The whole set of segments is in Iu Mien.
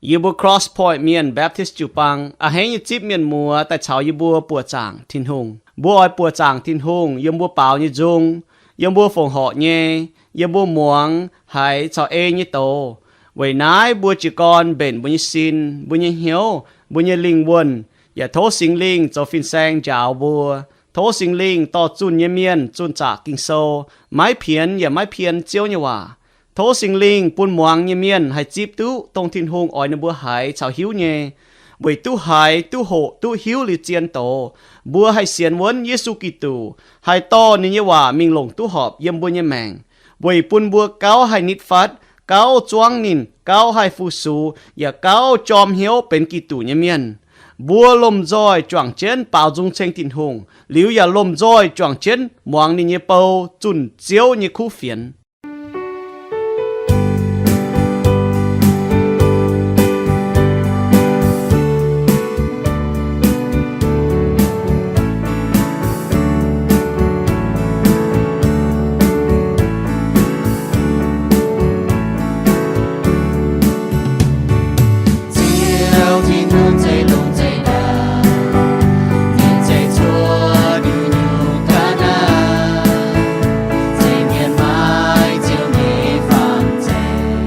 Yie mbuo Cross Point Mienh Baptist jiu-baang a'hneiv nyei zipv mienh muoz daaih caux yie mbuo buoqc zaangc Tin-Hungh. Mbuo oix buoqc zaangc Tin-Hungh yiem mbuo baaux nyei nzung, yiem mbuo fongc horc nyei, yiem mbuo muangx haiz caux ei nyei doz. Weic naaiv mbuo jiez gorn mbenc mbuo nyei sin, mbuo nyei hnyouv, mbuo nyei lingh wuonh, yaac tov Singx Lingh zoux fin-saeng njaaux mbuo. Tov Singx Lingh dorh zunh nyei mienh zunh zaqc Ging-Sou, maiv pienx yaac maiv pien Ziouv nyei waac. Tov Singx Lingh bun muangx nyei mienh haih zipv duqv dongh Tin-Hungh oix ninh mbuo haiz caux hiuv nyei, weic duqv haiz, duqv hoqc, duqv hiuv liuz zien doz, mbuo haih sienx wuonv Yesu Giduc, haih dorh ninh nyei waac mingh longc duqv horpc yiem mbuo nyei maengc, weic bun mbuo gauh haih nitv fatv, gauh zuangv ninh, gauh haih fu-sux, yaac gauh jorm hnyouv benx Giduc nyei mienh. Mbuo lomh nzoih juangc jienv baaux nzung ceng Tin-Hungh, liuz yaac lomh nzoih juangc jienv muangx ninh nyei bou zunh Ziouv nyei kuv fienx. Ziouv Tin-Hungh, zeiz longx zeiz ndaauv, ninh zeiz cuotv nyungc-nyungc ga'naaiv, zeiz mienh maiv ziouc nyei fangx zeiv.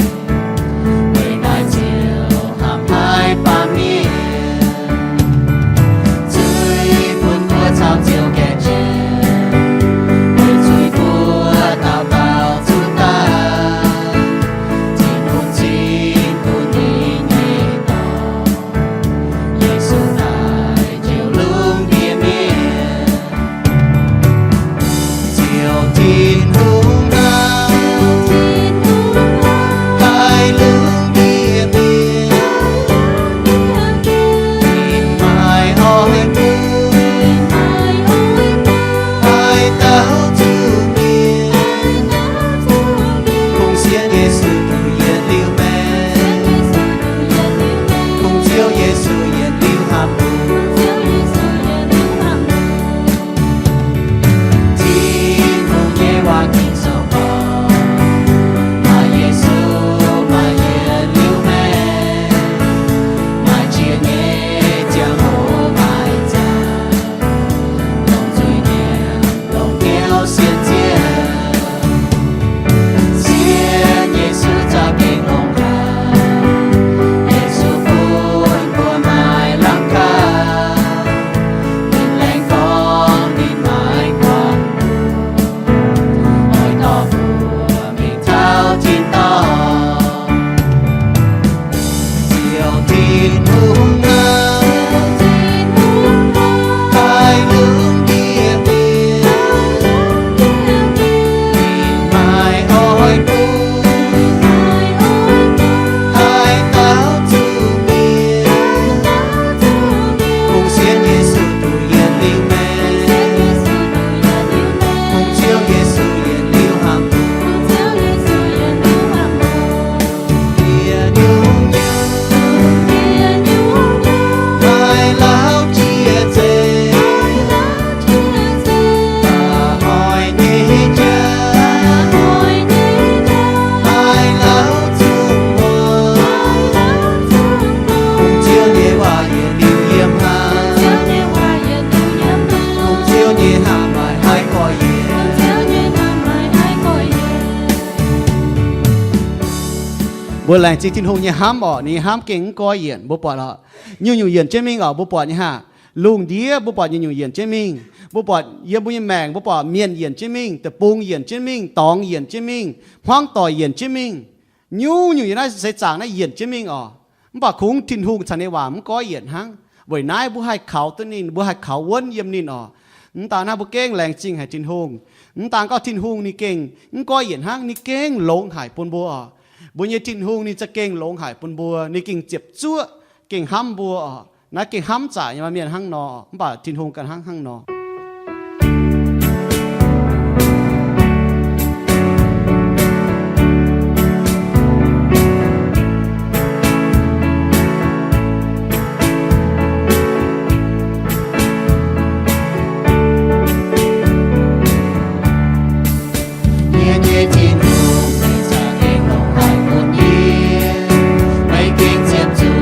Weic naaiv Ziouv hnamv haiz baamh mienh, zuiz bun mbuo caux Ziouv gaengh jiex, weic zuiz mbuo dauh dauh zuqc daaih. Tin-Hungh cingx bun ninh nyei Dorn, Yesu, daaih njoux lungh ndiev mienh. Ziouv Tin-Hungh aac, daaih lungh ndiev mienh, ninh maaih oix bun haaix dauh zuqc mienh. Kungx sienx Yesu duqv yietc liuz maengc, kungx Ziouv Yesu yietc liuz hnamv mbuo. Tin-Hungh nyei waac Ging-Sou gorngv, maaih Yesu, maaih yietc liuz maengc, maaih jiex nyei ziangh hoc maiv zaah, longc zuiz-mienh longc hnyouv sienx Ziouv. Sienx Yesu za'gengh longx haic. Yesu bun mbuo maaih lamh kaaix, ninh laengz gorngv ninh maiv guangc, oix dorh mbuo mingh taux tin-dorngh. Ziouv Tin-Hungh aac, daaih lungh ndiev mienh, ninh maaih oix bun haaix dauh zuqc mienh. Kungx sienx Yesu duqv yietc liuz maengc, kungx Ziouv Yesu yietc liuz hnamv mbuo. Yietc nyungc-nyungc haiz lauh jiex nzengc, oix nyei jauv, haiz lauh zungh muoz, kungx Ziouv nyei waac yietc liuz yiem hnamv, kungx Ziouv nyei hnamv maaih haiz gorx-youz. Mbuo laengz zingh Tin-Hungh nyei hnamv orqc, ninh nyei hnamv gengh mv goiv yienc, mbuo buatc lorqc. Nyungc-nyungc yienc jienv mingh orqc, mbuo buatc nyei haah? Lungh ndiev mbuo buatc nyungc-nyungc yienc jienv mingh. Mbuo buatc yiem mbuo nyei maengc, mbuo buatc mienh yienc jienv mingh, deic-bung yienc jienv mingh, dorngx yienc jienv mingh, hmuangv doic yienc jienv mingh. Nyungc-nyungc yiem naaiv seix zaangc naaiv yienc jienv mingh orqc. Mv baac kungx Tin-Hungh caux ninh nyei waac mv goiv yienc hnangv. Weic naaiv mbuo haih kaux duqv ninh, mbuo haih kaux wuonv yiem ninh orqc. Mv daan naaiv mbuo gengh laengz zingh haic Tin-Hungh. Mv daan gorngv Tin-Hungh ninh gengh mv goiv yienc hnangv, ninh gengh longx haic bun mbuo orqc. Mbuo nyei Tin-Hungh ninh za'gengh longx haic bun mbuo, ninh gengh ziepc zuoqv, gengh hnamv mbuo orqc. Naaiv gengh hnamv zaqc nyei, maaih mienh hnangv nor, mv baac Tin-Hungh ganh hnangv hnangv nor. Yie nyei Tin-Hungh, meih za'gengh longx haic bun yie. Meih gengh ziepc zuoqv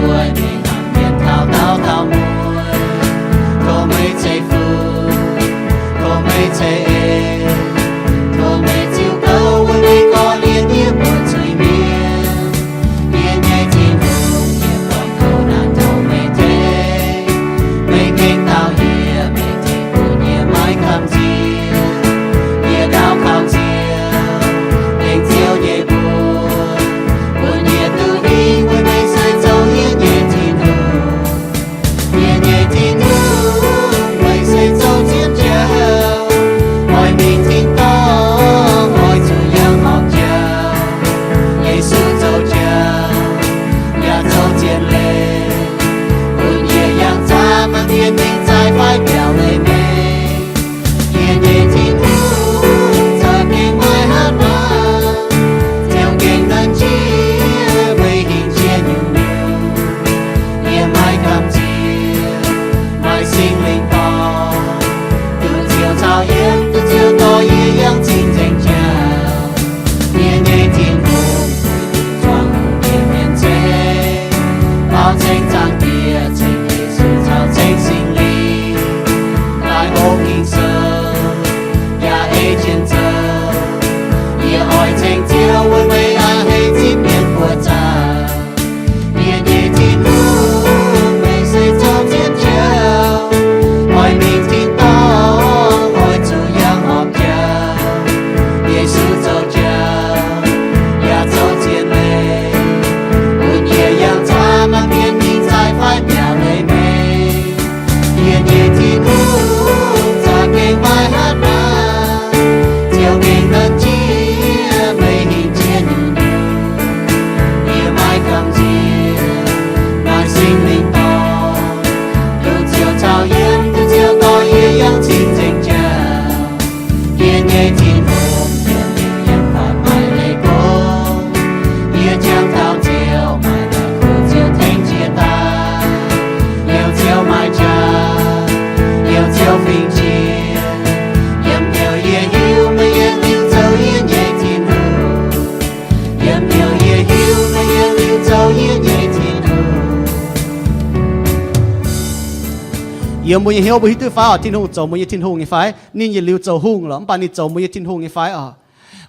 Yiem mbuo nyei hnyouv mbuo hiuv duqv fai oc, Tin-Hungh zoux mbuo nyei Tin-Hungh nyei fai? Ninh yietc liuz zoux hungh lorqc, mv baac ninh zoux mbuo nyei Tin-Hungh nyei fai oc?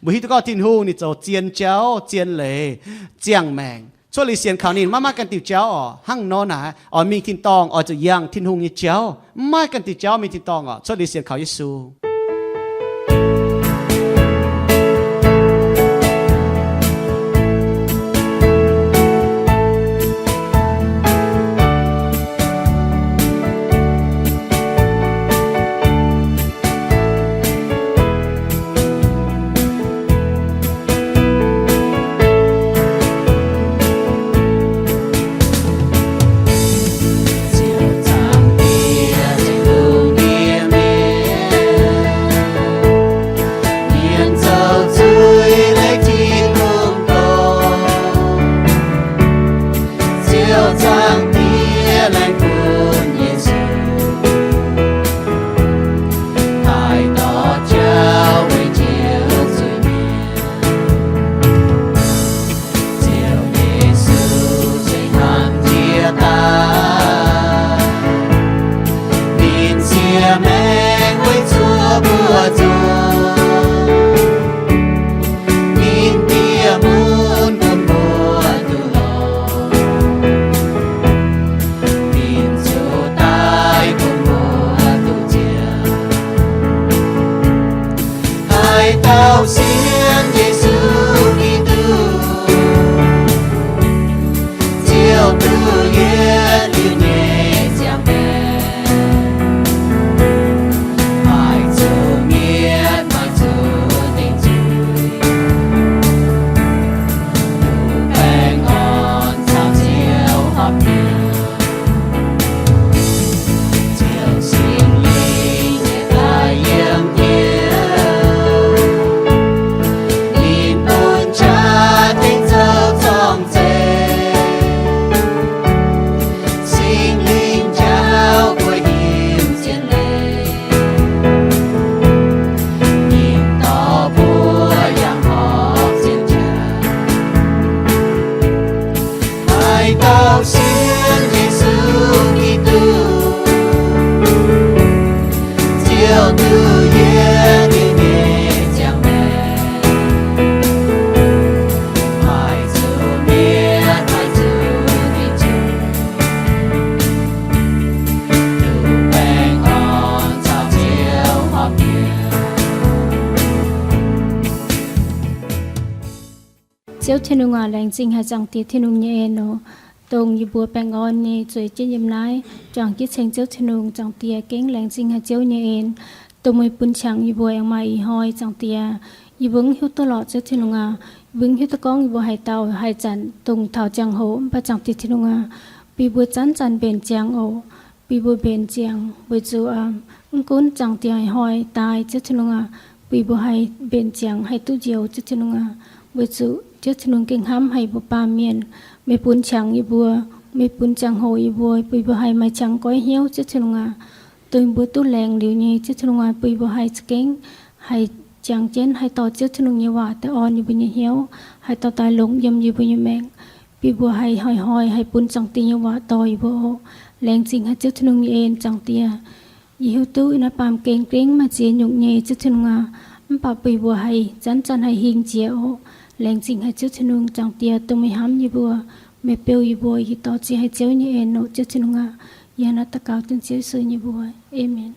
Mbuo hiuv duqv gorngv Tin-Hungh ninh zoux zien jauv, zien leiz, ziangh maengc. Cuotv liuz sienx kaux ninh maiv maaih ganh diuh jauv oc. Hnangv nor naaic, oix mingh tin-dorngh oix zuqc yangh Tin-Hungh nyei jauv. Mv maaih ganh diuh jauv mingh tin-dorngh oc. Cuotv liuz sienx kaux Yesu. Ziouv Zaangc Diex laengz bun Yesu, taaih dorh jauv weic njoux zuiz-mienh. Ziouv Yesu zuiz hnamv jiex daaih, ninh siex maengx weic zuoqv mbuo zuqc. Ninh bieqc mun bun mbuo duqv longx, ninh zuqc daaih bun mbuo duqv njoux. Haaix dauh sienx Yesu Giduc, ziouc duqv yietc liuz nyei ziangh maengc, maaih zuqc mietc, maaih zuqc dingc zuiz, duqv baengh orn caux Ziouv horpc mienh. Ziouv Singx Lingh nyei daaih yiem hnyouv, ninh bun jaax tengx zoux zorng zeiv. Singx Lingh njaaux mbuo hingh zien leiz, ninh dorh mbuo yangh horpc zien jaax. Haaix dauh sienx Yesu Giduc, ziouc duqv yietc liuz nyei ziangh maengc, maaih zuqc mietc, maaih zuqc dingc zuiz, duqv baengh orn caux Ziouv horpc mienh. Ziouv Tin-Hungh aac, laengz zingh haic Zaangc Diex Tin-Hungh nyei en oc, dongh yie mbuo baengh orn nyei zueiz jienv yiem naaiv, juangc jienv ceng Ziouv Tin-Hungh. Zaangc Diex, gengh laengz zingh haic Ziouv nyei en, dongh meih bun qangx yie mbuo aengx maaih ih hnoi. Zaangc Diex, yie mbuo mv hiuv duqv lorqc, Ziouv Tin-Hungh aac, yie mbuo mv hiuv duqv gorngv yie mbuo haaix dauh haaix zanc dongh taux ziangh hoc, mv baac Zaangc Diex Tin-Hungh aac, bun yie mbuo zanc-zanc mbenc ziangx oc. Bun yie mbuo mbenc ziangx weic zuqc mv gunv Zaangc Diex ih hnoi daaih, Ziouv Tin-Hungh aac, bun yie mbuo haih mbenc ziangx haih duqv njoux, Ziouv Tin-Hungh aac. Weic zuqc Ziouv Tin-Hungh gengh hnamv haic yie mbuo baamh mienh. Meih bun qangx yie mbuo, meih bun ziangh hoc yie mbuo, bun yie mbuo haih maaih qangx goiv hnyouv, Ziouv Tin-Hungh aac, dongh yie mbuo duqv laengz liuz nyei, Ziouv Tin-Hungh aac, bun yie mbuo haih za'gengh haih jangx jienv haih dorh Ziouv Tin-Hungh nyei waac daaih orn yie mbuo nyei hnyouv, haih dorh daaih longc yiem yie mbuo nyei maengc. Bun yie mbuo haih hnoi-hnoi haih bun Zaangc Diex nyei waac dorh yie mbuo oc. Laengz zingh haic Ziouv Tin-Hungh nyei en, Zaangc Diex. Yie hiuv duqv naaiv baamh gen gengh maaih ziex nyungc nyei, Ziouv Tin-Hungh aac, mv baac bun yie mbuo haih zanc-zanc haih hingh jiex oc. Laengz zingh haic Ziouv Tin-Hungh, Zaangc Diex, dongh meih hnamv yie mbuo, meih beu yie mbuo, yie dorh ziex haic Ziouv nyei en oc, Ziouv Tin-Hungh aac. Yie hnangv naaiv daux gaux dengv Ziouv Yesu nyei mbuox. Aamen.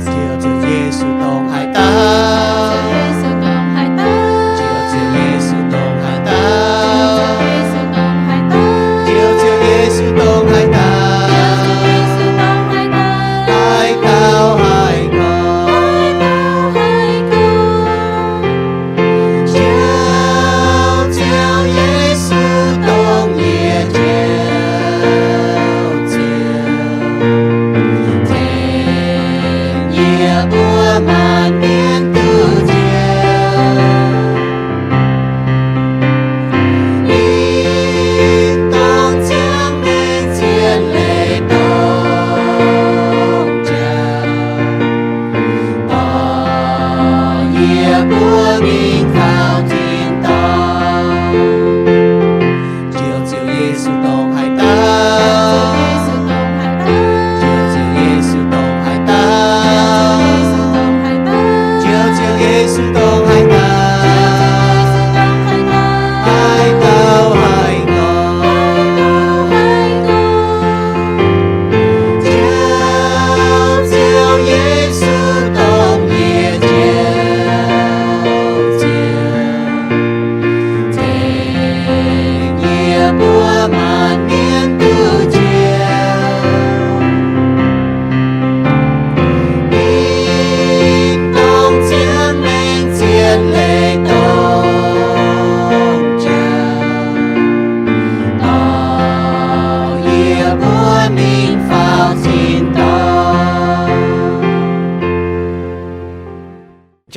Ziouv, Ziouv Yesu dongh haaix dauh? Ziouv, Ziouv Yesu dongh haaix dauh? Ziouv, Ziouv Yesu dongh haaix dauh? Ziouv, Ziouv Yesu dongh haaix dauh? Haaix dauh, haaix dauh, haaix dauh, haaix dauh.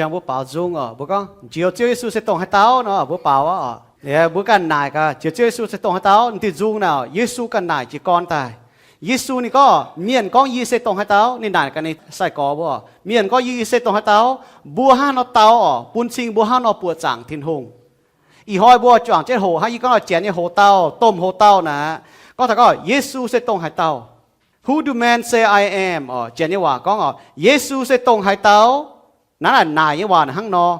Mbuo baaux nzung oc, mbuo gorngv njoux Ziouv Yesu se dongh haaix dauh nor, mbuo baaux aqv oc. Liuz mbuo ganh naaic gaax, njoux Ziouv Yesu se dongh haaix dauh, diuh nzung naaic jiex gorn daaih. Yesu ninh gorngv, mienh gorngv yie se dongh haaix dauh, ninh naaic gaax ninh sai-gorx mbuo, mienh gorngv yie se dongh haaix dauh, mbuo hnangv nor dau oc, bun cing mbuo hnangv nor buoqc zaangc Tin-Hungh. Ih hnoi mbuo juangc jienv hoqc hnangv yie gorngv oix janx nyei hoc-dauh, domh hoc-dauh naaic, gorngv taux gorngv Yesu se dongh haaix dauh. Who do men say I am? Oc, janx nyei waac gorngv oc, Yesu se dongh haaix dauh? Naaiv naaic nyei waac hnangv nor.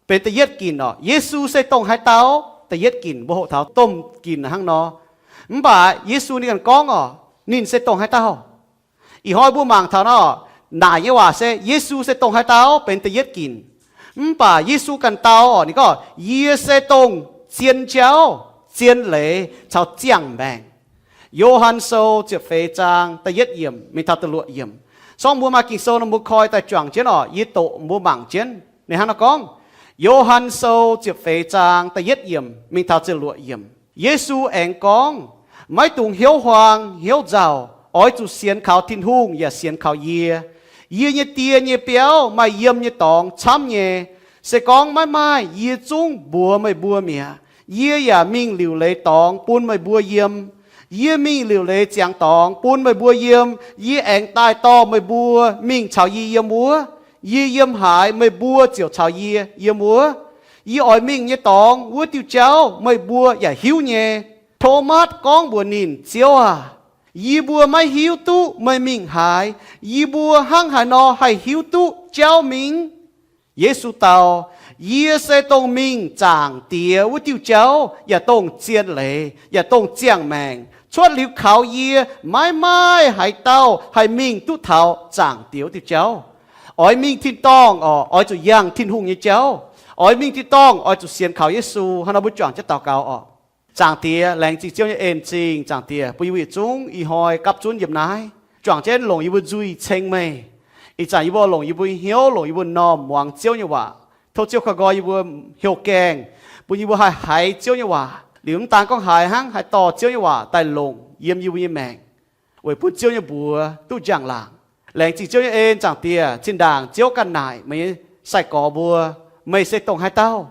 Benx da'yietv ginc oc, Yesu se dongh haaix dauh? Da'yietv ginc mbuo hoqc taux domh ginc hnangv nor. Mv baac Yesu ninh ganh gorngv oc, ninh se dongh haaix dauh. Ih hnoi mbuo mangc taux nor, naaic nyei waac se Yesu se dongh haaix dauh benx da'yietv ginc. Mv baac Yesu ganh dau oc, ninh gorngv, yie se dongh zien jauv, zien leiz caux ziangh maengc. Yo^han Sou ziepc feix zaang da'yietv yiemc mingh taux da'luoqc yiemc. Sorng mbuo maaih Ging-Sou nor mbuo koi daaih juangc jienv oc, yie doqc mbuo mangc jienv. Ninh hnangv nor gorngv, Yo^han Sou ziepc feix zaang da'yietv yiemc mingh taux ziepc luoqc yiemc. Yesu aengx gorngv, maiv dungx hnyouv huaang hnyouv nzauh, oix zuqc sienx kaux Tin-Hungh yaac sienx kaux yie. Yie nyei Die nyei biauv maaih yiem nyei dorngx camv nyei. Se gorngv maiv maaih, yie zungv mbuox meih mbuo mi'aqv. Yie yaac mingh liuc leiz dorngx bun meih mbuo yiem. Yie mingh liuc leiz ziangx dorngx bun meih mbuo yiem. Yie aengx daaih dorh meih mbuo mingh caux yie yiem wuov. Yie yiem haaix, meih mbuo ziouc caux yie yiem wuov. Yie oix mingh nyei dorngx wuov diuh jauv meih mbuo yaac hiuv nyei. Tomatv gorngv mbuox ninh, Ziouv aah! Yie mbuo maiv hiuv duqv meih mingh haaix. Yie mbuo hnangv haaix nor haih hiuv duqv jauv mingh? Yesu dau, yie se dongh mingh Zaangc Diex wuov diuh jauv yaac dongh zien leiz yaac dongh ziangh maengc. Cuotv liuz kaux yie, maiv maaih haaix dauh haih mingh duqv taux Zaangc Diex wuov diuh jauv. Oix mingh tin-dorngh oc, oix zuqc yangh Tin-Hungh nyei jauv. Oix mingh tin-dorngh oix zuqc sienx kaux Yesu. Hnangv nor mbuo juangc jienv daux gaux oc. Zaangc Diex, laengz zingh Ziouv nyei en-zingh. Zaangc Diex, bun yie weic zungv ih hnoi gapv zunv yiem naaiv juangc jienv longc yie mbuo nzuih ceng meih. Ih zanc yie mbuo longc yie mbuo hnyouv, longc yie mbuo m'normh muangx Ziouv nyei waac. Tov Ziouv koi nqoi yie mbuo hnyouv gaengh, bun yie mbuo haih haiz Ziouv nyei waac. Liuz mv daan gorngv haiz hnangv, haih dorh Ziouv nyei waac daaih longc yiem yie mbuo nyei maengc, weic bun Ziouv nyei mbuox duqv njang-laangc. Laengz zingh Ziouv nyei en, Zaangc Diex. Zinh ndaangc Ziouv ganh naaic meih nyei sai-gorx mbuo, meih se dongh haaix dauh?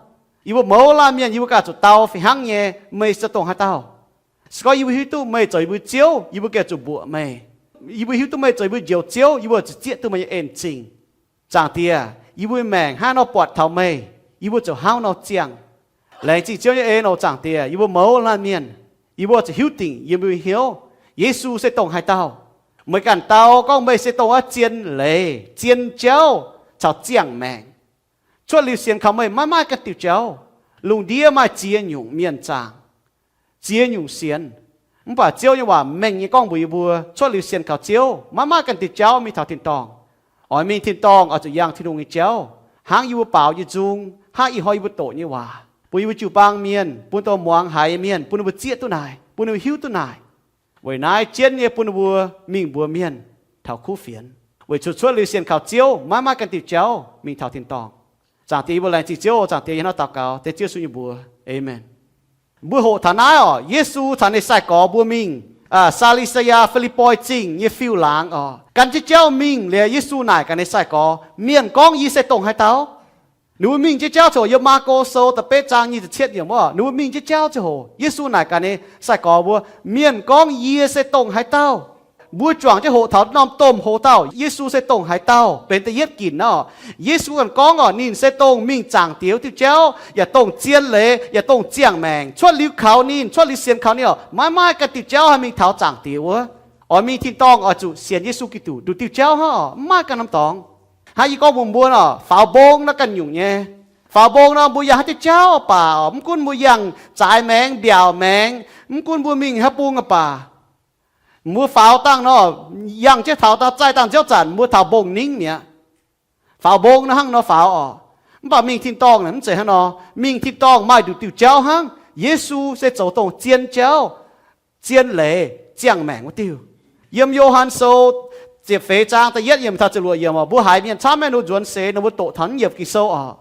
Yie mbuo mouz laanh mienh yie mbuo ganh zuqc dau fih hnangv nyei, meih se dongh haaix dauh? Se gorngv yie mbuo hiuv duqv meih zoux yie mbuo Ziouv, yie mbuo gengh zuqc mbuoqc meih. Yie mbuo hiuv duqv meih zoux yie mbuo Njoux Ziouv, yie mbuo zuqc zieqv duqv meih nyei en-zingh. Zaangc Diex, yie mbuo maengc hnangv nor buatc taux meih, yie mbuo ziouc hnangv nor ziangh. Laengz zingh Ziouv nyei en oc, Zaangc Diex. Yie mbuo mouz laanh mienh, yie mbuo zuqc hiuv dingc yie mbuo hnyouv, Yesu se dongh haaix dauh. Meih ganh dau gorngv meih se dongh wuov zien leiz, zien jauv caux ziangh maengc. Cuotv liuz sienx kaux meih maiv maaih ganh diuh jauv. Lungh ndiev maaih ziex nyungc mienh zaangc, ziex nyungc sienx. Mv baac Ziouv nyei waac mengh nyei gorngv mbuox yie mbuo, cuotv liuz sienx kaux Ziouv maiv maaih ganh diuh jauv mingh taux tin-dorngh. Oix mingh tin-dorngh oix zuqc yangh Tin-Hungh nyei jauv, hnangv yie mbuo baaux nyei nzung, hnangv ih hnoi yie mbuo doqc nyei waac, bun yie mbuo jiu-baang mienh, bun dongh muangx haiz nyei mienh, bun ninh mbuo zieqv duqv naaic, bun ninh mbuo hiuv duqv naaic. Weic naaiv jienv nyei bun ninh mbuo mingh mbuox mienh taux kuv fienx, weic zuqc cuotv liuz sienx kaux Ziouv maiv maaih ganh diuh jauv mingh taux tin-dorngh. Zaangc Diex, yie mbuo laengz zingh Ziouv. Zaangc Diex, yie hnangv daux gaux dengv Ziouv Yesu nyei mbuox. Aamen. Mbuo hoqc taux naaiv oc, Yesu caux ninh sai-gorx mbuo mingh Saa^li^saa^yaa Fi^lipv^poi Zingh nyei fiuv-laangz oc. Gan jienv jauv mingh liuz, Yesu naaic gaax ninh sai-gorx, mienh gorngv yie se dongh haaix dauh? Ninh mbuo mingh jienv jauv ziouc hoc, yiem Maako Sou da'betv zaang nyic ziepc cietv yiemc oc, ninh mbuo mingh jienv jauv ziouc hoc, Yesu naaic gaax ninh sai-gorx mbuo, mienh gorngv yie se dongh haaix dauh? Mbuo juangc jienv hoqc taux norm domh hoc-dauh, Yesu se dongh haaix dauh, benx da'yietv ginc nor. Yesu ganh gorngv oc, ninh se dongh mingh Zaangc Diex wuov diuh jauv, yaac dongh zien leiz, yaac dongh ziangh maengc. Cuotv liuz kaux ninh, cuotv liuz sienx kaux ninh oc, maiv maaih ganh diuh jauv haih mingh taux Zaangc Diex wuov. Oix mingh tin-dorngh oix zuqc sienx Yesu Giduc nduqc diuh jauv hnangv oc, mv maaih ganh norm dorngx. Hnangv yie gorngv mbuox mbuo oc, faaux mbong naaiv ganh nyungc nyei. Faaux mbong nor mbuo yangh haaix diuh jauv baac oc, mv gunv mbuo yangh zaaix maengx, mbiaauc maengx, mv gunv mbuo mingh haaix bung baac, mbuo faaux dangh nor, yangh jienv taux daaih zaih dangh nziouv zanc mbuo taux mbong ningv mi'aqv. Faaux mbong nor hnangv nor faaux oc. Mv baac mingh tin-dorngh naaic mv zeiz hnangv nor. Mingh tin-dorngh maaih nduqc diuh jauv hnangv. Yesu se zoux dongh zien jauv, zien leiz, ziangh maengc wuov diuh. Yiem Yo^han Sou ziepc feix zaang da'yietv yiemc taux ziepc luoqc yiemc oc, mbuo haiz mienh camv maiv nor nzuonx seix nor mbuo doqc taux yiemc Ging-Sou oc.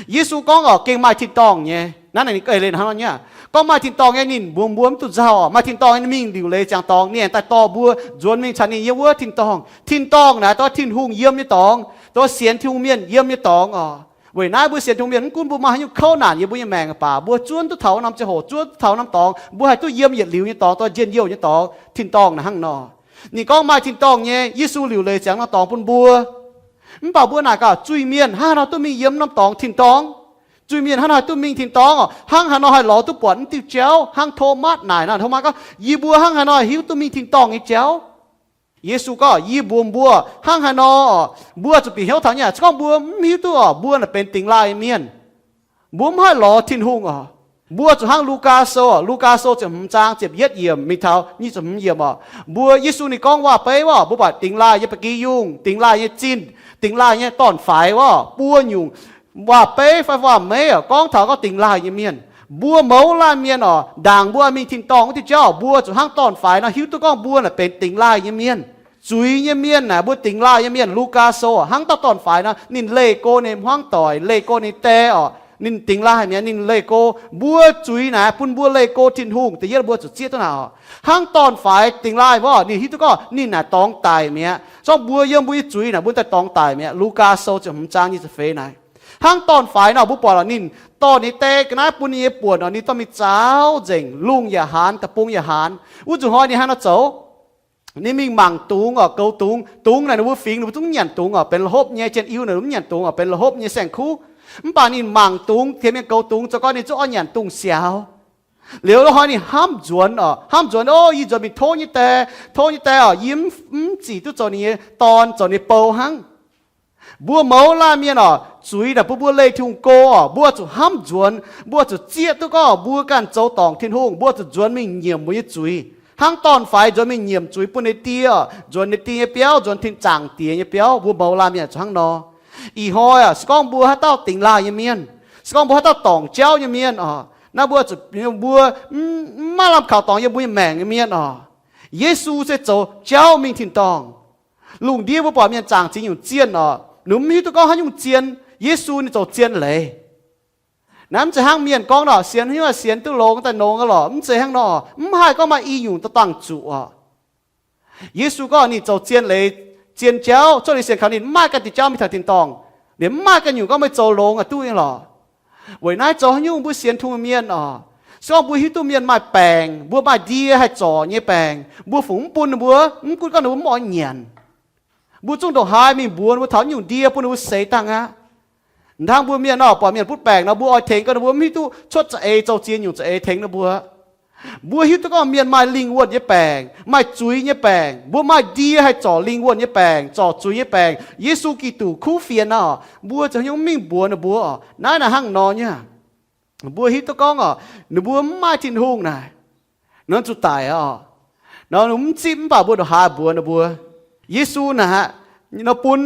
Yesu gorngv oc, gengh maaih tin-dorngh nyei. Naaiv ninh ganh leiz hnangv nor nyei. Gorngv maaih tin-dorngh nyei ninh mbuox mbuo mv duqv nzauh oc. Maaih tin-dorngh nyei ninh mingh liuc leiz ziangx dorngx, ninh aengx daaih dorh mbuo nzuonx mingh caux ninh yiem wuov tin-dorngh. Tin-dorngh naaic dongh Tin-Hungh yiem nyei dorngx, dongh sienx Tin-Hungh mienh yiem nyei dorngx oc. Weic naaiv mbuo sienx Tin-Hungh mienh, mv gunv mbuo maaih haaix nyungc kouv naanc yiem mbuo nyei maengc baac, mbuo zuov duqv taux norm ziangh hoc, zuov duqv taux norm dorngx, mbuo haih duqv yiem yietc liuz nyei dorngx, dorh njien-youh nyei dorngx. Tin-dorngh naaic hnangv nor. Ninh gorngv maaih tin-dorngh nyei, Yesu liuc leiz ziangx norm dorngx bun mbuo. Mv baac mbuo naaic gaax, zuiz-mienh hnangv haaix nor duqv mingh yiem norm dorngx tin-dorngh? Zuiz-mienh hnangv haaix duqv mingh tin-dorngh oc? Hnangv haaix nor haih lorz duqv buatc mv diuh jauv? Hnangv Tomatv naaic nor, Tomatv gorngv, yie mbuo hnangv haaix nor hiuv duqv mingh tin-dorngh nyei jauv? Yesu gorngv, yie mbuox mbuo, hnangv haaix nor, mbuo zuqc bieqc hnyouv taux nyei. Se gorngv mbuo mv hiuv duqv oc, mbuo naaic benx dingx laaih nyei mienh. Mbuo mv haih lorz Tin-Hungh oc. Mbuo zuqc hnangv Lugaa Sou, Lugaa Sou ziepc hmz zaang ziepc yietv yiemc mingh taux nyic ziepc hmz yiemc oc. Mbuo, Yesu ninh gorngv waac beiv oc, mbuo buatc dingx laaih nyei ba'gi yungh, dingx laaih nyei zinh, dingx laaih nyei dorn-faix oc, buo nyungc waac beiv fai waac-meiv oc, gorngv taux gorngv dingx laaih nyei mienh. Mbuo mouz laanh mienh oc, ndaangc mbuo mingh tin-dorngh wuov diuh jauv, mbuo zuqc hnangv dorn-faix nor hiuv duqv gorngv mbuo naaic benx dingx laaih nyei mienh. Zuiz nyei mienh naaic, mbuo dingx laaih nyei mienh. Lugaa Sou hnangv dauh dorn-faix nor, ninh leih go ninh hmuangv doic, leih go ninh die oc, ninh dingx laaih mi'aqv, ninh leih go. Mbuo zuiz naaic bun mbuo leih go Tin-Hungh, da'yietv mbuo zuqc zieqv duqv naaic oc. Hnangv dorn-faix dingx laaih wuov, ninh hiuv duqv gorngv ninh naaic dorngx daic mi'aqv. Zorqv mbuo yiem mbuo nyei zuiz naaic mbuo daaih dorngx daic mi'aqv. Lugaa Sou ziepc hmz zaang nyic ziepc feix naaic. Hnangv dorn-faix nor, mbuo buatc oc, ninh dorh ninh die ga'naaiv bun ninh nyei buonc oc, ninh dorh mingh zaaux nzengc, lungh yaac haanz, deic-bung yaac haanz. Wuov nzunc hnoi ninh hnangv nor zoux, ninh mingh mangc dungz oc, goux dungz. Dungz naaic ninh mbuo fingx ninh mbuo zungv mv nyanc dungz oc, benx la'hopv nyei. Janx-iu naaic mv nyanc dungz oc, benx la'hopv nyei saeng-kuv. Mv baac ninh mangc dungz, tengx mienh goux dungz, zoux gau ninh zungv oix nyanc dungz siaaux. Liuz la'hoi ninh hnamv nzuonx oc, hnamv nzuonx, O, yie nzuonx mingh tov nyei die, tov nyei die oc, yie mv zic duqv zoux ninh nyei dorn, zoux ninh bou hnangv. Mbuo mouz laanh mienh oc, zuiz naaic bun mbuo leih Tin-Hungh go oc. Mbuo zuqc hnamv nzuonx, mbuo zuqc zieqv duqv gorngv mbuo ganh zoux dorngc Tin-Hungh, mbuo zuqc nzuonx mingh nyiemc mbuo nyei zuiz. Hnangv dorn-faix nzuonx mingh nyiemc zuiz bun ninh die oc, nzuonx ninh die nyei biauv, nzuonx tin zaangc diex nyei biauv. Mbuo mouz laanh mienh zuqc hnangv nor. Ih hnoi oc, se gorngv mbuo haaix dauh dingx laaih nyei mienh, se gorngv mbuo haaix dauh dorngc jauv nyei mienh oc, naaiv mbuo zuqc, mbuo mv maaih lamh kaux dorngx yiem mbuo nyei maengc nyei mienh oc. Yesu se zoux jauv mingh tin-dorngh. Lungh ndiev mbuo buatc mienh zaangc ziex nyungc zienh oc, ninh mv hiuv duqv gorngv haaix nyungc zien. Yesu ninh zoux zien leiz. Naaiv mv zeiz hnangv mienh gorngv nor, sienx haaix nyungc sienx duqv longx daaih nongx lorqc, mv zeiz hnangv nor. Mv haih gorngv maaih i nyungc daaih dangh zuqc oc. Yesu gorngv ninh zoux zien leiz, zien jauv, cuotv liuz sienx kaux ninh mv maaih ganh diuh jauv mingh taux tin-dorngh. Ninh mv maaih ganh nyungc gorngv meih zoux longx aqv duqv nyei lorqc. Weic naaiv zoux haaix nyungc mbuo sienx Tin-Hungh mienh oc, se gorngv mbuo hiuv duqv mienh maaih baengc, mbuo maaih ndie haih zorc nyei baengc, mbuo fungc mv bun ninh mbuo, mv gunv gorngv ninh mbuo mv oix nyanc, mbuo zungv ndongc haaix mingh mbuox ninh mbuo taux nyungc ndie bun ninh mbuo seix dangh aqv. Hnangv mbuo mienh nor, buatc mienh butv baengc nor, mbuo oix tengx gorngv ninh mbuo mv hiuv duqv cuotv za'eix zoux ziex nyungc za'eix tengx ninh mbuo. Mbuo hiuv duqv gorngv mienh maaih lingh wuonh nyei baengc, maaih zuiz nyei baengc, mbuo maaih ndie haih zorc lingh wuonh nyei baengc, zorc zuiz nyei baengc. Yesu Giduc kuv fienx nor, mbuo zoux haaix nyungc mingh mbuox ninh mbuo oc. Naaiv naaic hnangv nor nyei. Mbuo hiuv duqv gorngv oc, ninh mbuo mv maaih Tin-Hungh naaic, nor zuqc daic oc. Nor ninh mv zipv mv baac mbuo ndongc haaix mbuox ninh mbuo. Yesu naaic, nor bun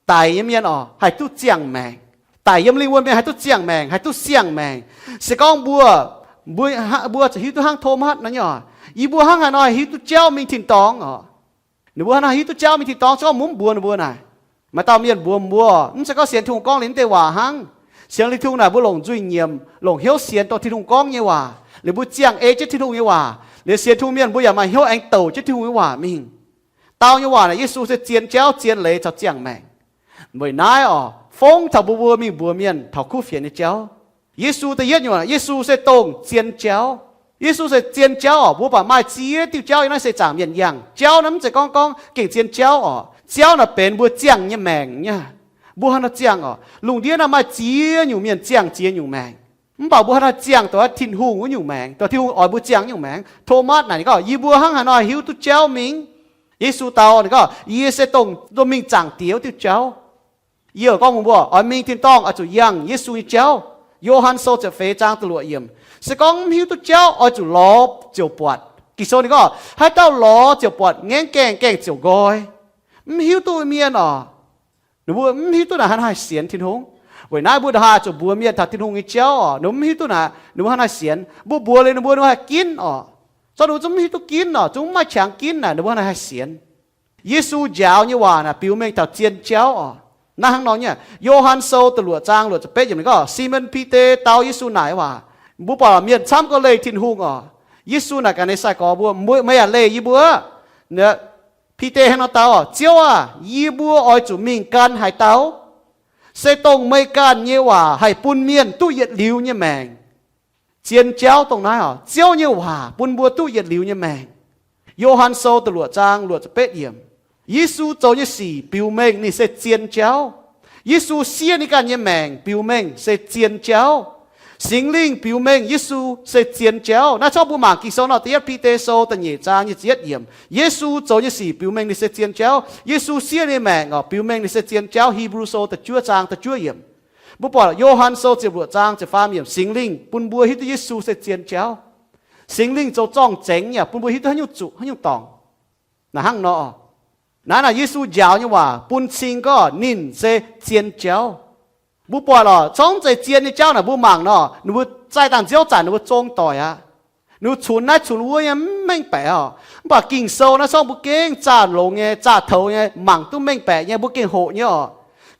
daic nyei mienh oc haih duqv ziangh maengc. Daic yiem lingh wuonh mienh haih duqv ziangh maengc, haih duqv siang-maengc. Se gorngv mbuo, mbuo, mbuo zuqc hiuv duqv hnangv Tomatv nor nyei oc, yie mbuo hnangv haaix nor hiuv duqv jauv mingh tin-dorngh oc. Ninh mbuo hnangv haaix hiuv duqv jauv mingh tin-dorngh, se gorngv mbuo mv mbuox ninh mbuo naaic. Maaih dauh mienh mbuox mbuo, mv zeiz gorngv sienx Tin-Hungh gorngv liuz naaiv deix waac hnangv. Sienx liuz Tin-Hungh naaic mbuo longc nzuih nyiemc, longc hnyouv sienx dongh Tin-Hungh gorngv nyei waac, liuz mbuo ziangh ei jienv Tin-Hungh nyei waac, liuz sienx Tin-Hungh mienh mbuo yaac maaih hnyouv aengx douc jienv Tin-Hungh nyei waac mingh. Dau nyei waac naaic Yesu se zien jauv, zien leiz caux ziangh maengc. Weic naaiv oc, fongv taux mbuo mbuo mingh mbuox mienh taux kuv fienx nyei jauv. Yesu da'yietv nyungc, Yesu se dongh zien jauv. Yesu se zien jauv oc. Mbuo buatc maaih ziex diuh jauv yiem naaiv seix zaangc mienh yangh. Jauv naaiv mv zeiz gorngv gorngv gengh zien jauv oc. Jauv naaic benx mbuo ziangh nyei maengc nyei. Mbuo hnangv nor ziangh oc. Lungh ndiev naaiv maaih ziex nyungc mienh ziangh ziex nyungc maengc. Mv baac mbuo hnangv haaix nor ziangh dongh Tin-Hungh wuov nyungc maengc, dongh Tin-Hungh oix mbuo ziangh nyungc maengc. Tomatv naaic ninh gorngv, yie mbuo hnangv haaix nor hiuv duqv jauv mingh? Yesu dau ninh gorngv, yie se dongh mingh zaangc Diex wuov diuh jauv. Yie gorngv mbuox mbuo, oix mingh tin-dorngh oix zuqc yangh Yesu nyei jauv. Yo^han Sou ziepc feix zaang da'luoqc yiemc. Se gorngv mv hiuv duqv jauv oix zuqc lorz ziouc buatc. Ging-Sou ninh gorngv, haaix dauh lorz ziouc buatc, ngaengv gaengh, gaengh ziouc nqoi. Mv hiuv duqv mienh oc, ninh mbuo mv hiuv duqv naaic hnangv haaix sienx Tin-Hungh. Weic naaiv mbuo ndongc haaix zuqc mbuox mienh taux Tin-Hungh nyei jauv oc, ninh mbuo mv hiuv duqv naaic, ninh mbuo hnangv haaix sienx. Mbuo mbuox liuz ninh mbuo, ninh mbuo haih ginv oc. Zorqv ninh mbuo zungv mv hiuv duqv ginv oc, zungv mv maaih qangx ginv naaic, ninh mbuo hnangv haaix sienx. Yesu njaaux nyei waac naaic biux mengh taux zien jauv oc. Naaiv hnangv nor nyei, Yo^han Sou da'luoqc zaang luoqc ziepc betv yiemc ninh gorngv, Simon Bide dau Yesu naaic waac. Mbuo buatc mienh camv gorngv leih Tin-Hungh oc. Yesu naaic gaax ninh sai-gorx mbuo, meih yaac leih yie mbuo? Bide hnangv nor dau, Ziouv aah! Yie mbuo oix zuqc mingh gan haaix dauh? se dongh meih ganh nyei waac haih bun mienh duqv yietc liuz nyei maengc. Zien jauv dongh naaiv oc, Ziouv nyei waac bun mbuo duqv yietc liuz nyei maengc. Yo^han Sou da'luoqc zaang luoqc ziepc betv yiemc. Yesu zoux nyei sic biux mengh ninh se zien jauv. Yesu siev ninh ganh nyei maengc biux mengh se zien jauv. Singx Lingh biux mengh Yesu se zien jauv. Naaiv corc mbuo mangc Ging-Sou nor, da'yietv Bide Sou da'nyeic zaang nyic ziepc yietv yiemc, Yesu zoux nyei sic biux mengh ninh se zien jauv. Yesu siev ninh maengc oc, biux mengh ninh se zien jauv. Hipv^lu Sou da'juov zaang da'juov yiemc. Mbuo buatc Yo^han Sou ziepc luoqc zaang ziepc faam yiemc, Singx Lingh bun mbuo hiuv duqv Yesu se zien jauv. Singx Lingh zoux zorng-zengx yaac bun mbuo hiuv duqv haaix nyungc zuqc, haaix nyungc dorngc. Naaiv hnangv nor, naaiv naaic Yesu njaaux nyei waac bun cing gorngv ninh se zien jauv. Mbuo buatc lorqc, corc mv zeiz zien nyei jauv naaic mbuo mangc nor, ninh mbuo zaih dangh nziouv zanc ninh mbuo zong doic aqv. Ninh mbuo cunx naaiv cunx wuov nyei mv mengh baeqc oc. Mv baac Ging-Sou naaiv corc mbuo gengh zaah longx nyei, zaah toux nyei, mangc duqv mengh baeqc nyei, mbuo gengh hoqc nyei oc.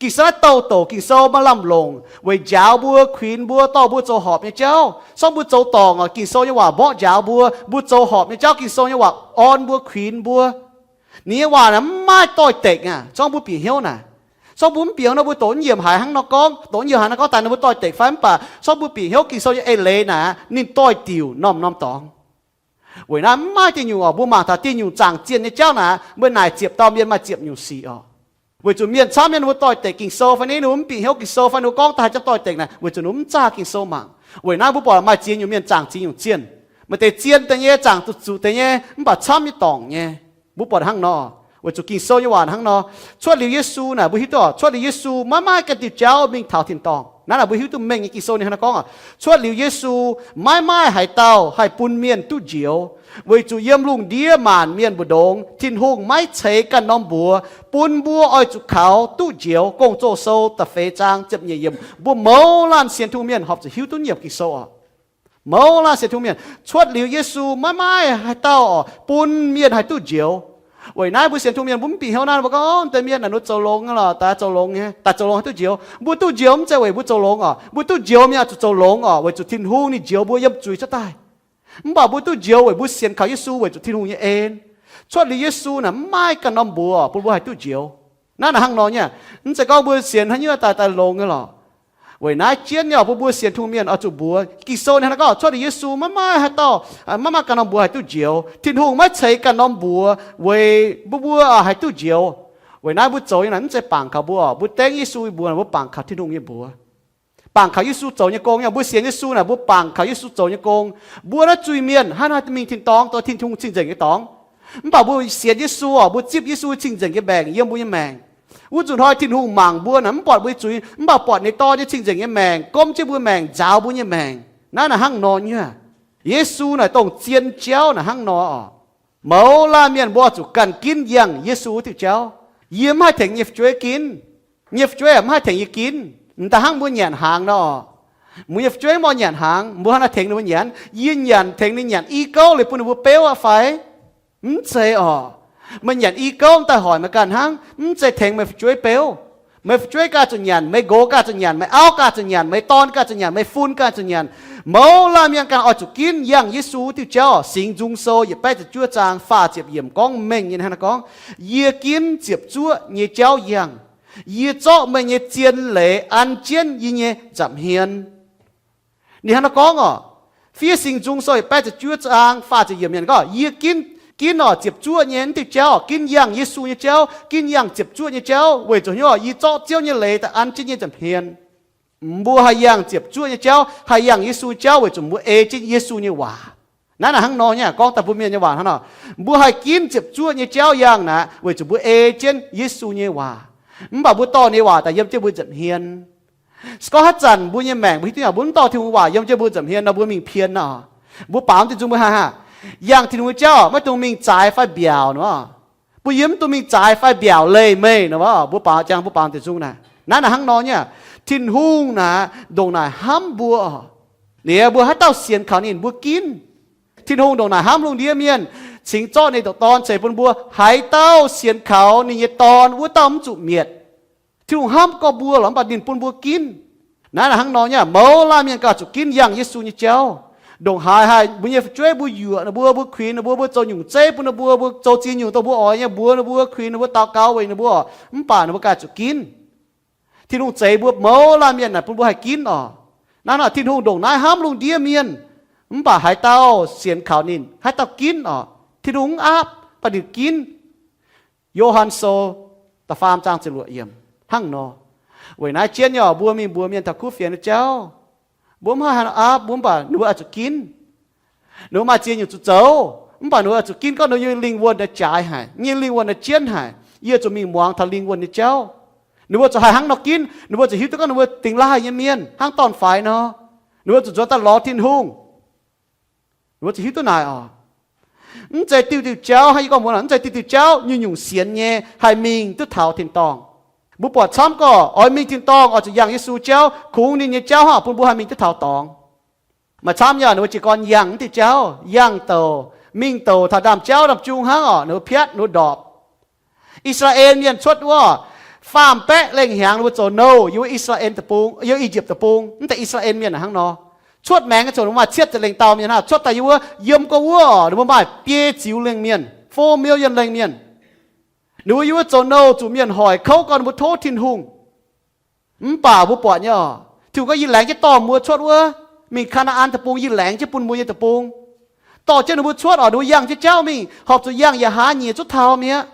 Ging-Sou naaiv douh douc Ging-Sou maaih lamh longc weic njaaux mbuo, kuinx mbuo, dorh mbuo zoux horpc nyei jauv. Corc mbuo zoux dorngc oc, Ging-Sou nyei waac mborqv njaaux mbuo, mbuo zoux horpc nyei jauv Ging-Sou nyei waac orn mbuo, kuinx mbuo. Ninh nyei waac naaic mv maaih doix-dekc aqv. Corc mbuo bieqc hnyouv naaic, corc mbuo mv bieqc hnyouv nor mbuo doqc mv nyiemc haaix hnangv nor gorngv, doqc mv nyiemc haaix nor gorngv daaih ninh mbuo doix-dekc fai, mv baac corc mbuo bieqc hnyouv Ging-Sou nyei eix leiz naaic ninh doix-diuc norm-norm dorngx. Weic naaiv mv maaih dieh nyungc oc, mbuo mangc taux dieh nyungc zaangc zienh nyei jauv naaic, mbuo naaic ziepc dauh mienh maaih ziepc nyungc sic oc. Weic zuqc mienh camv mienh ninh mbuo doix-dekc Ging-Sou fai, ninh mbuo mv bieqc hnyouv Ging-Sou fai, ninh mbuo gorngv daaih haaix jangx doix-dekc naaic, weic zuqc ninh mbuo mv zaah Ging-Sou mangc. Weic naaiv mbuo buatc maaih ziex nyungc mienh zaangc ziex nyungc zienh. Maaih deix zien deix nyei, zaangc zuqc zuqc deix nyei, mv baac camv nyei dorngc nyei. Mbuo buatc hnangv nor, weic zuqc Ging-Sou nyei waac hnangv nor. Cuotv liuz Yesu naaic mbuo hiuv duqv oc, cuotv liuz Yesu maiv maaih ganh diuh jauv mingh taux tin-dorngh. Naaiv naaic mbuo hiuv duqv mengh nyei Ging-Sou ninh hnangv nor gorngv oc, cuotv liuz Yesu maiv maaih haaix dauh haih bun mienh duqv njoux, weic zuqc yiem lungh ndiev maanc mienh mbu'ndongx Tin-Hungh maiv ceix ganh norm mbuox bun mbuo oix zuqc kaux duqv njoux. Gong-Zoh Sou da'feix zaang ziepc nyeic yiemc. Mbuo mouz laanh sienx Tin-Hungh mienh horpc zuqc hiuv duqv nyei Ging-Sou oc. Mouz laanh sienx Tin-Hungh mienh, cuotv liuz Yesu maiv maaih haaix dauh oc bun mienh haih duqv njoux. Weic naaiv mbuo sienx Tin-Hungh mienh mbuo mv bieqc hnyouv naaiv, mbuo gorngv, Deix mienh naaic ninh zoux longx nyei lorqc, daaih zoux longx nyei, daaih zoux longx haih duqv njoux. Mbuo duqv njoux mv zeiz weic mbuo zoux longx oc. Mbuo duqv njoux mienh oix zuqc zoux longx oc, weic zuqc Tin-Hungh ninh njoux mbuo yiem zuiz cuotv daaih. Mv baac mbuo duqv njoux weic mbuo sienx kaux Yesu weic zuqc Tin-Hungh nyei en. Cuotv liuz Yesu naaic mv maaih ganh norm mbuox bun mbuo haih duqv njoux. Naaiv naaic hnangv nor nyei. Mv zeiz gorngv mbuo sienx haaix nyungc daaih daaih longx nyei lorqc. Weic naaiv jienv nyei oc, bun mbuo sienx Tin-Hungh mienh oix zuqc mbuox. Ging-Sou ninh hnangv naaiv gorngv, cuotv liuz Yesu maiv maaih haaix dauh, maiv maaih ganh norm mbuox haih duqv njoux. Tin-Hungh maiv ceix ganh norm mbuox weic mbuo mbuo haih duqv njoux. Weic naaiv mbuo zoux nyei naaic mv zeiz bangc kaux mbuo oc. Mbuo dengv Yesu nyei mbuox naaic mbuo bangc kaux Tin-Hungh nyei mbuox. Bangc kaux Yesu zoux nyei gong nyei. Mbuo sienx Yesu naaic mbuo bangc kaux Yesu zoux nyei gong. Mbuo naaiv zuiz-mienh hnangv naaiv mingh tin-dorngh, dorh Tin-Hungh cing-nzengc nyei dorngx. Mv baac mbuo sienx Yesu oc, mbuo zipv Yesu cing-nzengc nyei maengc yiem mbuo nyei maengc. Wuov nzunc hnoi Tin-Hungh mangc mbuo naaic mv buatc mbuo nyei zuiz, mv baac buatc ninh Dorn nyei cing-nzengc nyei maengc gomv jienv mbuo maengc, nzaaux mbuo nyei maengc. Naaiv naaic hnangv nor nyei. Yesu naaic dongh zien jauv naaic hnangv nor oc. Mouz laanh mienh mbuo oix zuqc ganh ginv yangh Yesu wuov diuh jauv. Yie mv haih tengx nyei fu'jueiv ginv. Nyei fu'jueiv mv haih tengx yie ginv. M'daaih hnangv mbuo nyanc hnaangx nor oc. Mbuo nyei fu'jueiv mv oix nyanc hnaangx, mbuo hnangv naaiv tengx ninh mbuo nyanc. Yie nyanc tengx ninh nyanc i gouv liuz bun ninh mbuo beuv aqv fai? Mv zeiz oc. Meih nyanc i gouv daaih hoic meih ganh hnangv, mv zeiz tengx meih fu'jueiv beuv. Meih fu'jueiv ganh zuqc nyanc, meih nqox ganh zuqc nyanc, meih auv ganh zuqc nyanc, meih dorn ganh zuqc nyanc, meih fun ganh zuqc nyanc. Mouz laanh mienh ganh oix zuqc ginv yangh Yesu wuov diuh jauv. Singx Nzung Sou yietc baeqv ziepc juov zaang faah ziepc yiemc gorngv mengh nyei hnangv naaiv gorngv, Yie ginv ziepc zuoqv nyei jauv yangh. Yie zorqv meih nyei zien leiz an jienv yie nyei nza'hmien. Ninh hnangv naaiv gorngv oc. Fiev Singx Nzung Sou yietc baeqv ziepc juov zaang faah ziepc yiemc mienh gorngv, Yie ginv, ginv oc ziepc zuoqv nyei naaiv diuh jauv, ginv yangh Yesu nyei jauv, ginv yangh ziepc zuoqv nyei jauv, weic zuqc hnyouv oc, yie zorqv Ziouv nyei leiz daaih an jienv yie nyei nza'hmien. Mbuo haih yangh ziepc zuoqv nyei jauv, haih yangh Yesu jauv weic zuqc mbuo ei jienv Yesu nyei waac. Naaiv naaic hnangv nor nyei, gorngv daaih mbuo mienh nyei waac hnangv nor. Mbuo haih ginv ziepc zuoqv nyei jauv yangh naaic weic zuqc mbuo ei jienv Yesu nyei waac. Mv baac mbuo dorh ninh nyei waac daaih yiem jienv mbuo nza'hmien. Se gorngv haaix zanc mbuo nyei maengc mbuo hiuv duqv yaac mbuo mv dorh Tin-Hungh waac yiem jienv mbuo nza'hmien nor, mbuo mingh pien nor, mbuo baaux mv deix nzung mbuo haih hnangv, yangh Tin-Hungh nyei jauv maiv dungx mingh zaaix fai mbiaauc nor. Mbuo yiem mv dungx mingh zaaix fai mbiaauc leih meih nor, mbuo baaux jangx mbuo baaux mv deix nzung naaic. Naaiv naaic hnangv nor nyei, Tin-Hungh naaic ndongc naaic hnamv mbuo. Liuz mbuo haaix dauh sienx kaux ninh mbuo ginv. Tin-Hungh ndongc naaic hnamv lungh ndiev mienh, cingx zorqv ninh nyei Dorn ceix bun mbuo. Haaix dauh sienx kaux ninh nyei Dorn, wuov dauh mv zuqc mietc. Tin-Hungh hnamv gorx mbuo lorqc, mv baac ninh bun mbuo ginv. Naaiv naaic hnangv nor nyei, mouz laanh mienh gauh zuqc ginv yangh Yesu nyei jauv. Ndongc haaix haih mbuo nyei fu'jueiv mbuo yuoqc ninh mbuo, mbuo kuinx ninh mbuo, mbuo zoux nyungc zeiv bun ninh mbuo, mbuo zoux ziex nyungc dongh mbuo oix nyei, mbuox ninh mbuo, kuinx ninh mbuo, daux gaux weic ninh mbuo, mv baac ninh mbuo gauh zuqc ginv. Tin-Hungh zeix mbuo mouz laanh mienh naaic bun mbuo haih ginv oc. Naaiv nor Tin-Hungh ndongc naaiv hnamv lungh ndiev mienh, mv baac haaix dauh sienx kaux ninh, haaix dauh ginv oc. Tin-Hungh mv aapv, mv baac ninh ginv. Yo^han Sou da'faam zaang ziepc luoqc yiemc hnangv nor. Weic naaiv jienv nyei oc, mbuo mingh mbuox mienh taux kuv fienx nyei jauv, mbuo mv haih haaix nor aapv, mbuo mv baac ninh mbuo oix zuqc ginv. Ninh mbuo maaih ziex nyungc zuqc zoux, mv baac ninh mbuo oix zuqc ginv gorngv ninh mbuo nyei lingh wuonh naaiv jaaix haic, nyei lingh wuonh naaiv jienv haic. Yie zuqc mingh muangx taux lingh wuonh nyei jauv. Ninh mbuo zuqc haih hnangv nor ginv, ninh mbuo zuqc hiuv duqv gorngv ninh mbuo dingx laaih nyei mienh hnangv dorn-faix nor. Ninh mbuo zuqc nzuonx daaih lorz Tin-Hungh. Ninh mbuo zuqc hiuv duqv naaic oc. Mv zeiz diuh diuh jauv hnangv yie gorngv mbuo nor, mv zeiz diuh diuh jauv nyungc-nyungc sienx nyei haih mingh duqv taux tin-dorngh. Mbuo buatc camv gorqv oix mingh tin-dorngh oix zuqc yangh Yesu jauv, kungx ninh nyei jauv hnangv bun mbuo haih mingh duqv taux dorngx. Maaih camv nyei ninh mbuo jiez gorn yangh mv diuh jauv, yangh douc, mingh douc taux ndaamv-jauv ndaamv-jung hnangv oc, ninh mbuo piatv, ninh mbuo ndorpc. I^saa^laa^en Mienh cuotv wuov, faam-baeqv lengh hnyangx ninh mbuo zoux nouh yiem wuov I^saa^laa^en Deic-Bung, yiem I^yipv Deic-Bung. Mv deix I^saa^laa^en Mienh hnangv nor. Cuotv maengx zuqc ninh mbuo maaih cietv ziepc lengh dauh mienh hnangv, cuotv daaih yiem wuov, yiem gorngv wuov oc, ninh mbuo maaih biei ziux lengh mienh, four million lengh mienh. Ninh mbuo yiem wuov zoux nouh zuqc mienh hoic kouv gorn ninh mbuo tov Tin-Hungh. Mv baac mbuo buatc nyei oc, Tin-Hungh gorngv, yie laengz jienv dorh mbuo cuotv wuov, mingh Kaa^naa^an Deic-Bung, yie laengz jienv bun mbuo nyei deic-bung. Dorh jienv ninh mbuo cuotv oc, ninh mbuo yangh jienv jauv mingh, horpc zuqc yangh yaac haaix nyiex zuqv taux mi'aqv.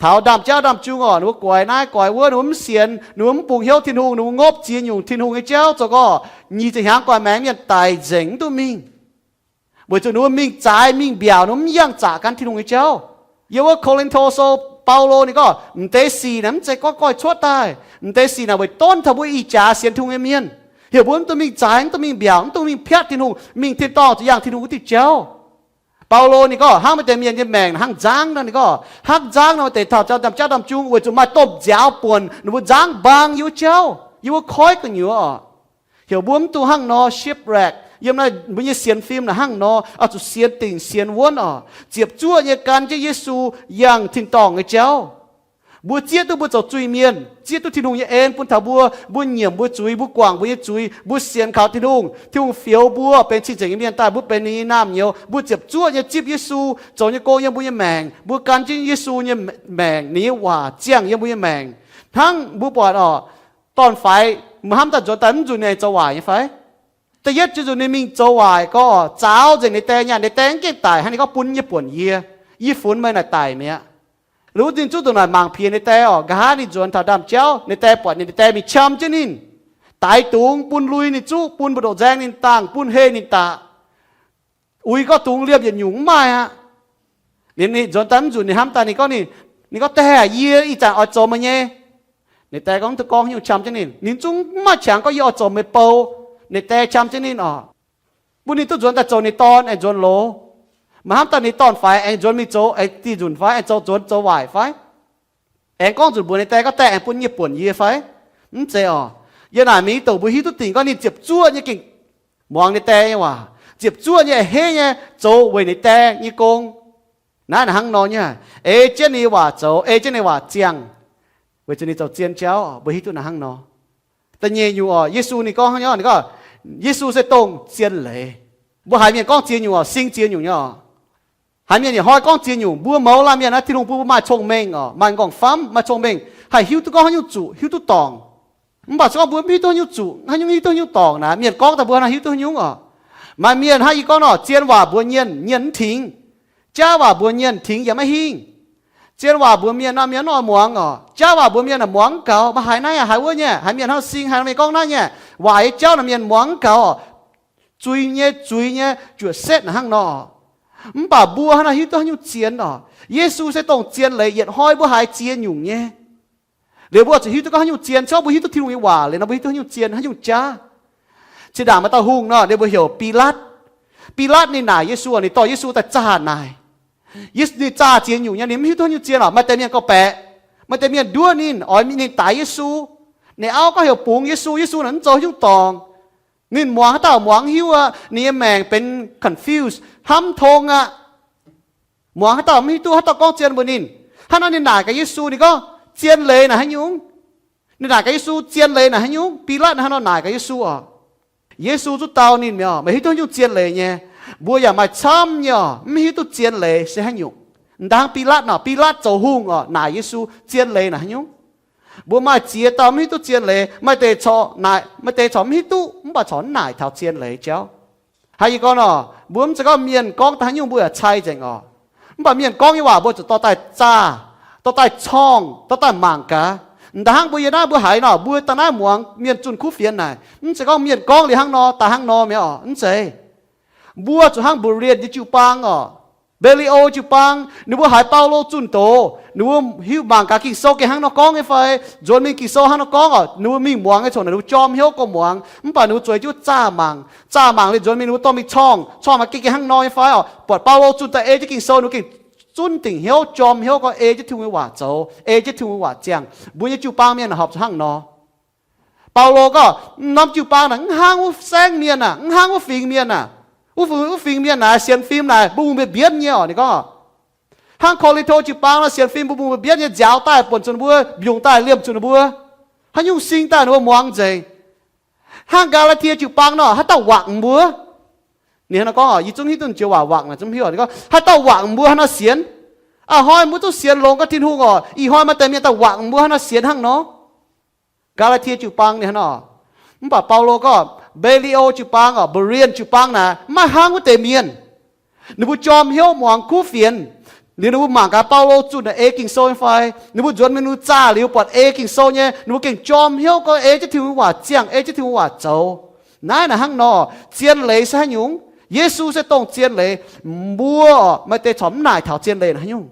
Taux ndaamv-jauv ndaamv-jung oc, ninh mbuo guaix naaiv guaix wuov, ninh mbuo mv sienx, ninh mbuo mv bungx hnyouv Tin-Hungh, ninh mbuo ngopv ziex nyungc Tin-Hungh nyei jauv, zoux gorngv nyic ziepc hnyangx guaix maengx mienh daic nzengc mv duqv mingh. Weic zuqc ninh mbuo mingh zaaix mingh mbiaauc, ninh mbuo mv yangh zaqc gan Tin-Hungh nyei jauv. Yiem wuov Ko^lin^to Sou, Baulo ninh gorngv, m'deix sic naaic mv zeiz goiv goiv cuotv daaih. M'deix sic naaic weic donv taux mbuo ih jaax sienx Tin-Hungh nyei mienh, heuc mbuo mv dungx mingh zaaix, mv dungx mingh mbiaauc, mv dungx mingh piatv Tin-Hungh, mingh tin-dorngh zuqc yangh Tin-Hungh wuov diuh jauv. Baulo ninh gorngv, hnangv maaih deix mienh nyei maengc hnangv nzangv nor, ninh gorngv hnangv nzangv nor, maaih deix taux jauv, ndaamv-jauv ndaamv-jung weic zuqc maaih domh nziaaux buonc, ninh mbuo nzangv mbaang yiem wuov jauv, yiem wuov koiv gu'nyuoz oc. Heuc mbuo mv dungx hnangv nor shipwreck. Yiem naaiv mbuo nyei sienx fim naaic hnangv nor, oix zuqc sienx dingc sienx wuonv oc, ziepc zuoqv nyei gan jienv Yesu yangh tin-dorngh nyei jauv. Mbuo zieqv duqv mbuo zoux zuiz-mienh, zieqv duqv Tin-Hungh nyei en bun taux mbuo, mbuo nyiemc mbuo zuiz, mbuo guangc mbuo nyei zuiz, mbuo sienx kaux Tin-Hungh, Tin-Hungh fioux mbuo benx cing-nzengc nyei mienh daaih, mbuo benx ninh nyei naamh nyouz, mbuo ziepc zuoqv nyei zipv Yesu zoux nyei gong yiem mbuo nyei maengc, mbuo gan jienv Yesu nyei maengc, ninh nyei waac ziangh yiem mbuo nyei maengc. Hnangv mbuo buatc oc, dorn-faix, meih hnamv daaih nzuonx daaih mv nzunc ninh zoux waaic nyei fai? Da'yietv jienv nzunc ninh mingh zoux waaic gorngv, zaaux nzengc ninh die nyei, ninh die mv gengh daic hnangv, ninh gorngv, bun yie buonc yie, yie funx meih naaic daic mi'aqv. Liuz wuov zingh zuqv ndongc naaic mangc piex ninh die oc. Nqa'haav ninh nzuonx taux ndaamv-jauv, ninh die buatc ninh, ninh die mingh qam jienv ninh, daix dungz bun lui ninh zuqv, bun mbu'ndongx nzaeng ninh dangh, bun heh ninh daqc. Uix gorngv dungz liemh yietc nyungc mv maaih aqv. Ninh nzuonx daaih mv nzunc ninh hnamv daaih ninh gorngv, ninh gorngv, Die aac, yie ih zanc oix zoux meih nyei. Ninh die gorngv mv duqv gorngv nyungc, qam jienv ninh. Ninh zungv mv maaih qangx gorngv yie oix zoux meih bou. Ninh die qam jienv ninh oc, bun ninh duqv nzuonx daaih zoux ninh dorn aengx nzuonx loz. Meih hnamv daaih ninh dorn-faix aengx nzuonx mingh zoux, aengx dih nzunc fai, aengx zoux nzuonx zoux waaic fai? Aengx gorngv nzunc mbuox ninh die gorngv, Die aengx bun yie buonc yie fai? Mv zeiz oc. Yiem naaic mingh douc mbuo hiuv duqv dingc gorngv ninh ziepc zuoqv nyei gengh muangx ninh die nyei waac, ziepc zuoqv nyei a'hneiv nyei zoux weic ninh die nyei gong. Naaiv naaic hnangv nor nyei, ei jienv ninh nyei waac zoux, ei jienv ninh nyei waac ziangh, weic zuqc ninh zoux zien jauv. Mbuo hiuv duqv naaiv hnangv nor. Da'nyeic nyungc oc, Yesu ninh gorngv hnangv nor, ninh gorngv, Yesu se dongh zien leiz. Mbuo haiz mienh gorngv ziex nyungc oc, sing ziex nyungc nyei oc. Haiz mienh yietc hnoi gorngv ziex nyungc, mbuo mouz laanh mienh naaiv, Tin-Hungh bun mbuo maaih cong-mengh oc, maaih m'nqorngv famv, maaih cong-mengh, haih hiuv duqv gorngv haaix nyungc zuqc, hiuv duqv dorngc. Mv baac se gorngv mbuo mv hiuv duqv haaix nyungc zuqc, haaix nyungc hiuv duqv haaix nyungc dorngc naaic, mienh gorngv daaih mbuo naaiv hiuv duqv haaix nyungc oc. Maaih mienh hnangv yie gorngv nor, zien waac mbuox mienh, mienh mv tingx. Jaav waac mbuox mienh, tingx yaac maiv hingh. Zien waac mbuox mienh nor, mienh mv oix muangx oc. Jaav waac mbuox mienh aah, muangx mv gaux. Maaih haaix naaiv haiz wuov nyei, haiz mienh hnangv sing, haiz mienh gorngv naaiv nyei, waaic nyei jauv naaic mienh muangx mv gaux oc. Zuiz nyei, zuiz nyei, juoqc setv naaic hnangv nor. Mv baac mbuo hnangv naaiv hiuv duqv haaix nyungc zien oc. Yesu se dongh zien leiz, yietc hnoi mbuo haiz ziex nyungc nyei. Liuz mbuo zuqc hiuv duqv gorngv haaix nyungc zien, se gorngv mbuo hiuv duqv Tin-Hungh nyei waac liuz nor, mbuo hiuv duqv haaix nyungc zien, haaix nyungc jaav. Zinh ndaangc maaih dauh hungh nor, ninh mbuo heuc Bilaatv. Bilaatv ninh naaic Yesu, ninh dorh Yesu daaih zaah naaic. Yesu ninh zaah ziex nyungc nyei, ninh mv hiuv duqv haaix nyungc zien oc. Maaih deix mienh gorngv-baeqc, maaih deix mienh nduov ninh, oix ninh daix Yesu. Ninh auv gorngv heuc bungx Yesu, Yesu naaic mv zoux haaix nyungc dorngc. Ninh muangx haaix dauh muangx mv hiuv aqv. Ninh nyei maengc benx confused, hnamv mv tong aqv. Muangx haaix dauh mv hiuv duqv haaix dauh gorngv zien mbuox ninh. Hnangv naaiv ninh naaic gaax Yesu, ninh gorngv, Zien leiz naaic haaix nyungc? Ninh naaic gaax Yesu, Zien leiz naaic haaix nyungc? Bilaatv hnangv nor naaic gaax Yesu oc. Yesu zuqc dau ninh mi'aqv, meih hiuv duqv haaix nyungc zien leiz nyei? Mbuo yaac maaih camv nyei oc, mv hiuv duqv zien leiz se haaix nyungc. Ndangv Bilaatv nor, Bilaatv zoux hungh oc, naaic Yesu, Zien leiz naaic haaix nyungc? Mbuo maaih ziex dauh mv hiuv duqv zien leiz, maaih deix corc naaic, maaih deix corc mv hiuv duqv, mv baac corc mv naaic taux zien leiz jauv. Haaix nyungc gorngv nor, mbuo mv zeiz gorngv mienh gorngv daaih haaix nyungc mbuo yaac cai nzengc oc. Mv baac mienh gorngv nyei waac mbuo zuqc dorh daaih zaah, dorh daaih corngh, dorh daaih mangc gaax. M'daaih hnangv mbuo yiem naaiv mbuo haiz nor, mbuo daaih naaiv muangx mienh zunh kuv fienx naaic, mv zeiz gorngv mienh gorngv liuz hnangv nor daaih hnangv nor mi'aqv oc. Mv zeiz. Mbuo zuqc hnangv Berean nyei jiu-baang oc, Be^li^o jiu-baang, ninh mbuo haiz Baulo zunh doz, ninh mbuo hiuv mangc gaax Ging-Sou gengh hnangv nor gorngv nyei fai, nzuonx mingh Ging-Sou hnangv nor gorngv oc. Ninh mbuo mingh muangx nyei, corc ninh mbuo jorm hnyouv gorngv muangx, mv baac ninh mbuo zueiz jienv zaah mangc. Zaah mangc liuz nzuonx mingh ninh mbuo dorh mingh corngh, corngh maaih gengh gengh hnangv nor nyei fai oc. Buatc Baulo zunh daaih ei jienv Ging-Sou, ninh mbuo gengh zunv dingc hnyouv, jorm hnyouv gorngv ei jienv Tin-Hungh nyei waac zoux, ei jienv Tin-Hungh nyei waac ziangh. Mbuo nyei jiu-baang mienh horpc zuqc hnangv nor. Baulo gorngv, mv norm jiu-baang naaic mv hnangv wuov saengv mienh aac, mv hnangv wuov fingx mienh aac. Wuov fingx, wuov fingx mienh naaic sienx fim naaic mbuo mungh mbienv mbienv nyei oc. Ninh gorngv, hnangv Ko^lin^to jiu-baang nor sienx fim mbuo mungh mbienv mbienv nyei, nziaaux daaih buonc zuqc ninh mbuo, mbiungc daaih liemh zuqc ninh mbuo, haaix nyungc sing daaih ninh mbuo muangx nzengc. Hnangv Gaa^laa^tie jiu-baang nor, haaix dauh wangc mbuo? Ninh hnangv nor gorngv oc, yie zungv hiuv duqv joux waac wangc naaic zungv hiuv oc. Ninh gorngv, haaix dauh wangc mbuo hnangv nor sienx? A'hnoi mbuo duqv sienx longx gaax Tin-Hungh oc. Ih hnoi maaih deix mienh daaih wangc mbuo hnangv nor sienx hnangv nor. Gaa^laa^tie jiu-baang ninh hnangv nor. Mv baac Baulo gorngv, Be^li^o jiu-baang oc, Berean jiu-baang naaic maiv hnangv wuov deix mienh. Ninh mbuo jorm hnyouv muangx kuv fienx. Liuz ninh mbuo mangc gaax Baulo zunh naaic ei Ging-Sou nyei fai. Ninh mbuo nzuonx mingh ninh mbuo zaah liuz buatc ei Ging-Sou nyei, ninh mbuo gengh jorm hnyouv gorngv ei jienv Tin-Hungh waac ziangh, ei jienv Tin-Hungh waac zoux. Naaiv naaic hnangv nor, zien leiz se haaix nyungc? Yesu se dongh zien leiz. Mbuo oc, maaih deix corc mv naaic taux zien leiz haaix nyungc.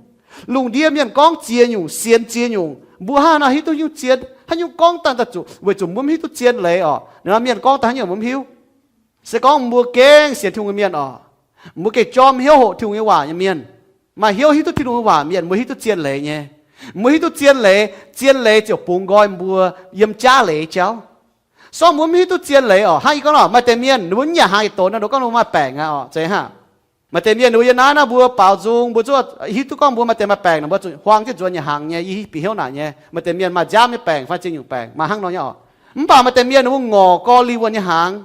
Lungh ndiev mienh gorngv ziex nyungc, sienx ziex nyungc, mbuo hnangv haaix nor hiuv duqv nyungc zien? Haaix nyungc gorngv daaih daaih zuqc, weic zuqc mbuo mv hiuv duqv zien leiz oc. Ninh mbuo mienh gorngv daaih haaix nyungc mbuo mv hiuv. Se gorngv mbuo gengh sienx Tin-Hungh nyei mienh oc, mbuo gengh jorm hnyouv hoqc Tin-Hungh nyei waac nyei mienh, maaih hnyouv hiuv duqv Tin-Hungh nyei waac mienh, mbuo hiuv duqv zien leiz nyei. Mbuo hiuv duqv zien leiz, zien leiz ziouc bungx nqoi mbuo yiem jaav leiz jauv. Se gorngv mbuo mv hiuv duqv zien leiz oc, hnangv yie gorngv nor, maaih deix mienh ninh mbuo mv nyanc hnaangx yietc donx nor, ninh mbuo gorngv ninh mbuo maaih baengc aqv oc, zeiz hnangv. Maaih deix mienh ninh mbuo yiem naaiv naaiv mbuo baaux nzung, mbuo zuqc hiuv duqv gorngv mbuo maaih deix maaih baengc nor, mbuo zuqc huaang jienv nzuonx nyanc hnaangx nyei. Yie bieqc hnyouv naaic nyei, maaih deix mienh maaih nziaamv nyei baengc fai ziex nyungc baengc maaih hnangv nor nyei oc. Mv baac maaih deix mienh ninh mbuo ngorc gorx lingh wuonh nyei hnaangx.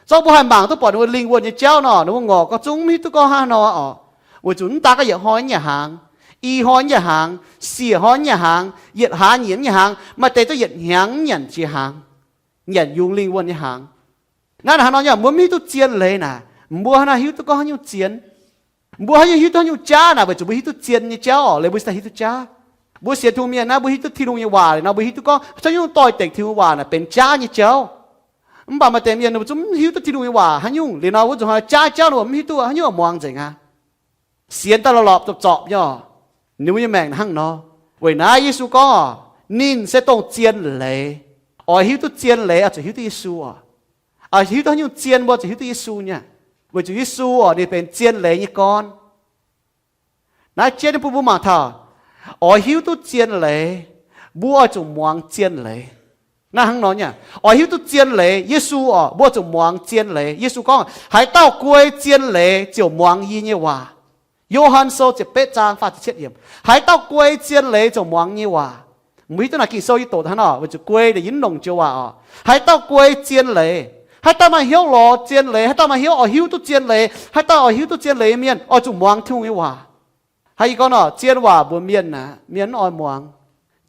Zorqv mbuo haih mangc duqv buatc ninh mbuo lingh wuonh nyei jauv nor, ninh mbuo ngorc gorx zungv mv hiuv duqv gorngv hnangv nor oc. Weic zuqc mv daaih gaax yietc hnoi nyanc hnaangx, i hnoi nyanc hnaangx, siec hnoi nyanc hnaangx, yietc hlaax nyeic nyanc hnaangx, maaih deix zungv yietc hnyangx nyanc jiex hnaangx, nyanc yungz lingh wuonh nyei hnaangx. Naaiv hnangv nor nyei, mbuo mv hiuv duqv zien leiz naaic, mbuo hnangv naaiv hiuv duqv gorngv haaix nyungc zien? Mbuo haaix nyungc hiuv duqv haaix nyungc jaav naaic? Weic zuqc mbuo hiuv duqv zien nyei jauv oc, liuz mbuo cingx daaih hiuv duqv jaav. Mbuo sienx Tin-Hungh mienh naaiv, mbuo hiuv duqv Tin-Hungh nyei waac liuz nor, mbuo hiuv duqv gorngv haaix nyungc doix-dekc Tin-Hungh waac naaic benx jaav nyei jauv. Mv baac maaih deix mienh ninh mbuo zungv mv hiuv duqv Tin-Hungh nyei waac haaix nyungc liuz nor, wuov nzunc hnoi jaav jauv ninh mbuo mv hiuv duqv, haaix nyungc muangx nzengc aqv. Sienx daaih lorqc lorqc zorpc zorpc nyei oc. Ninh mbuo nyei maengc hnangv nor. Weic naaiv Yesu gorngv oc, ninh se dongh zien leiz. Oix hiuv duqv zien leiz oix zuqc hiuv duqv Yesu oc. Oix hiuv duqv haaix nyungc zien mbuo zuqc hiuv duqv Yesu nyei. Weic zuqc Yesu oc, ninh benx zien leiz nyei gorn. Naaiv jienv nyei bun mbuo mangc taux, oix hiuv duqv zien leiz, mbuo oix zuqc muangx zien leiz. Naaiv hnangv nor nyei, oix hiuv duqv zien leiz, Yesu oc, mbuo zuqc muangx zien leiz. Yesu gorngv, haaix dauh guei zien leiz ziouc muangx yie nyei waac. Yo^han Sou ziepc betv zaang faah ziepc cietv yiemc, haaix dauh guei zien leiz ziouc muangx nyei waac. Mbuo hiuv duqv naaic Ging-Sou yie doqc hnangv nor, weic zuqc guei deix yie mv longc joux waac oc. Haaix dauh guei zien leiz, haaix dauh maaih hnyouv lorz zien leiz, haaix dauh maaih hnyouv oix hiuv duqv zien leiz, haaix dauh oix hiuv duqv zien leiz nyei mienh oix zuqc muangx Tin-Hungh nyei waac. Haaix yie gorngv nor, zien waac mbuox mienh aac, mienh mv oix muangx.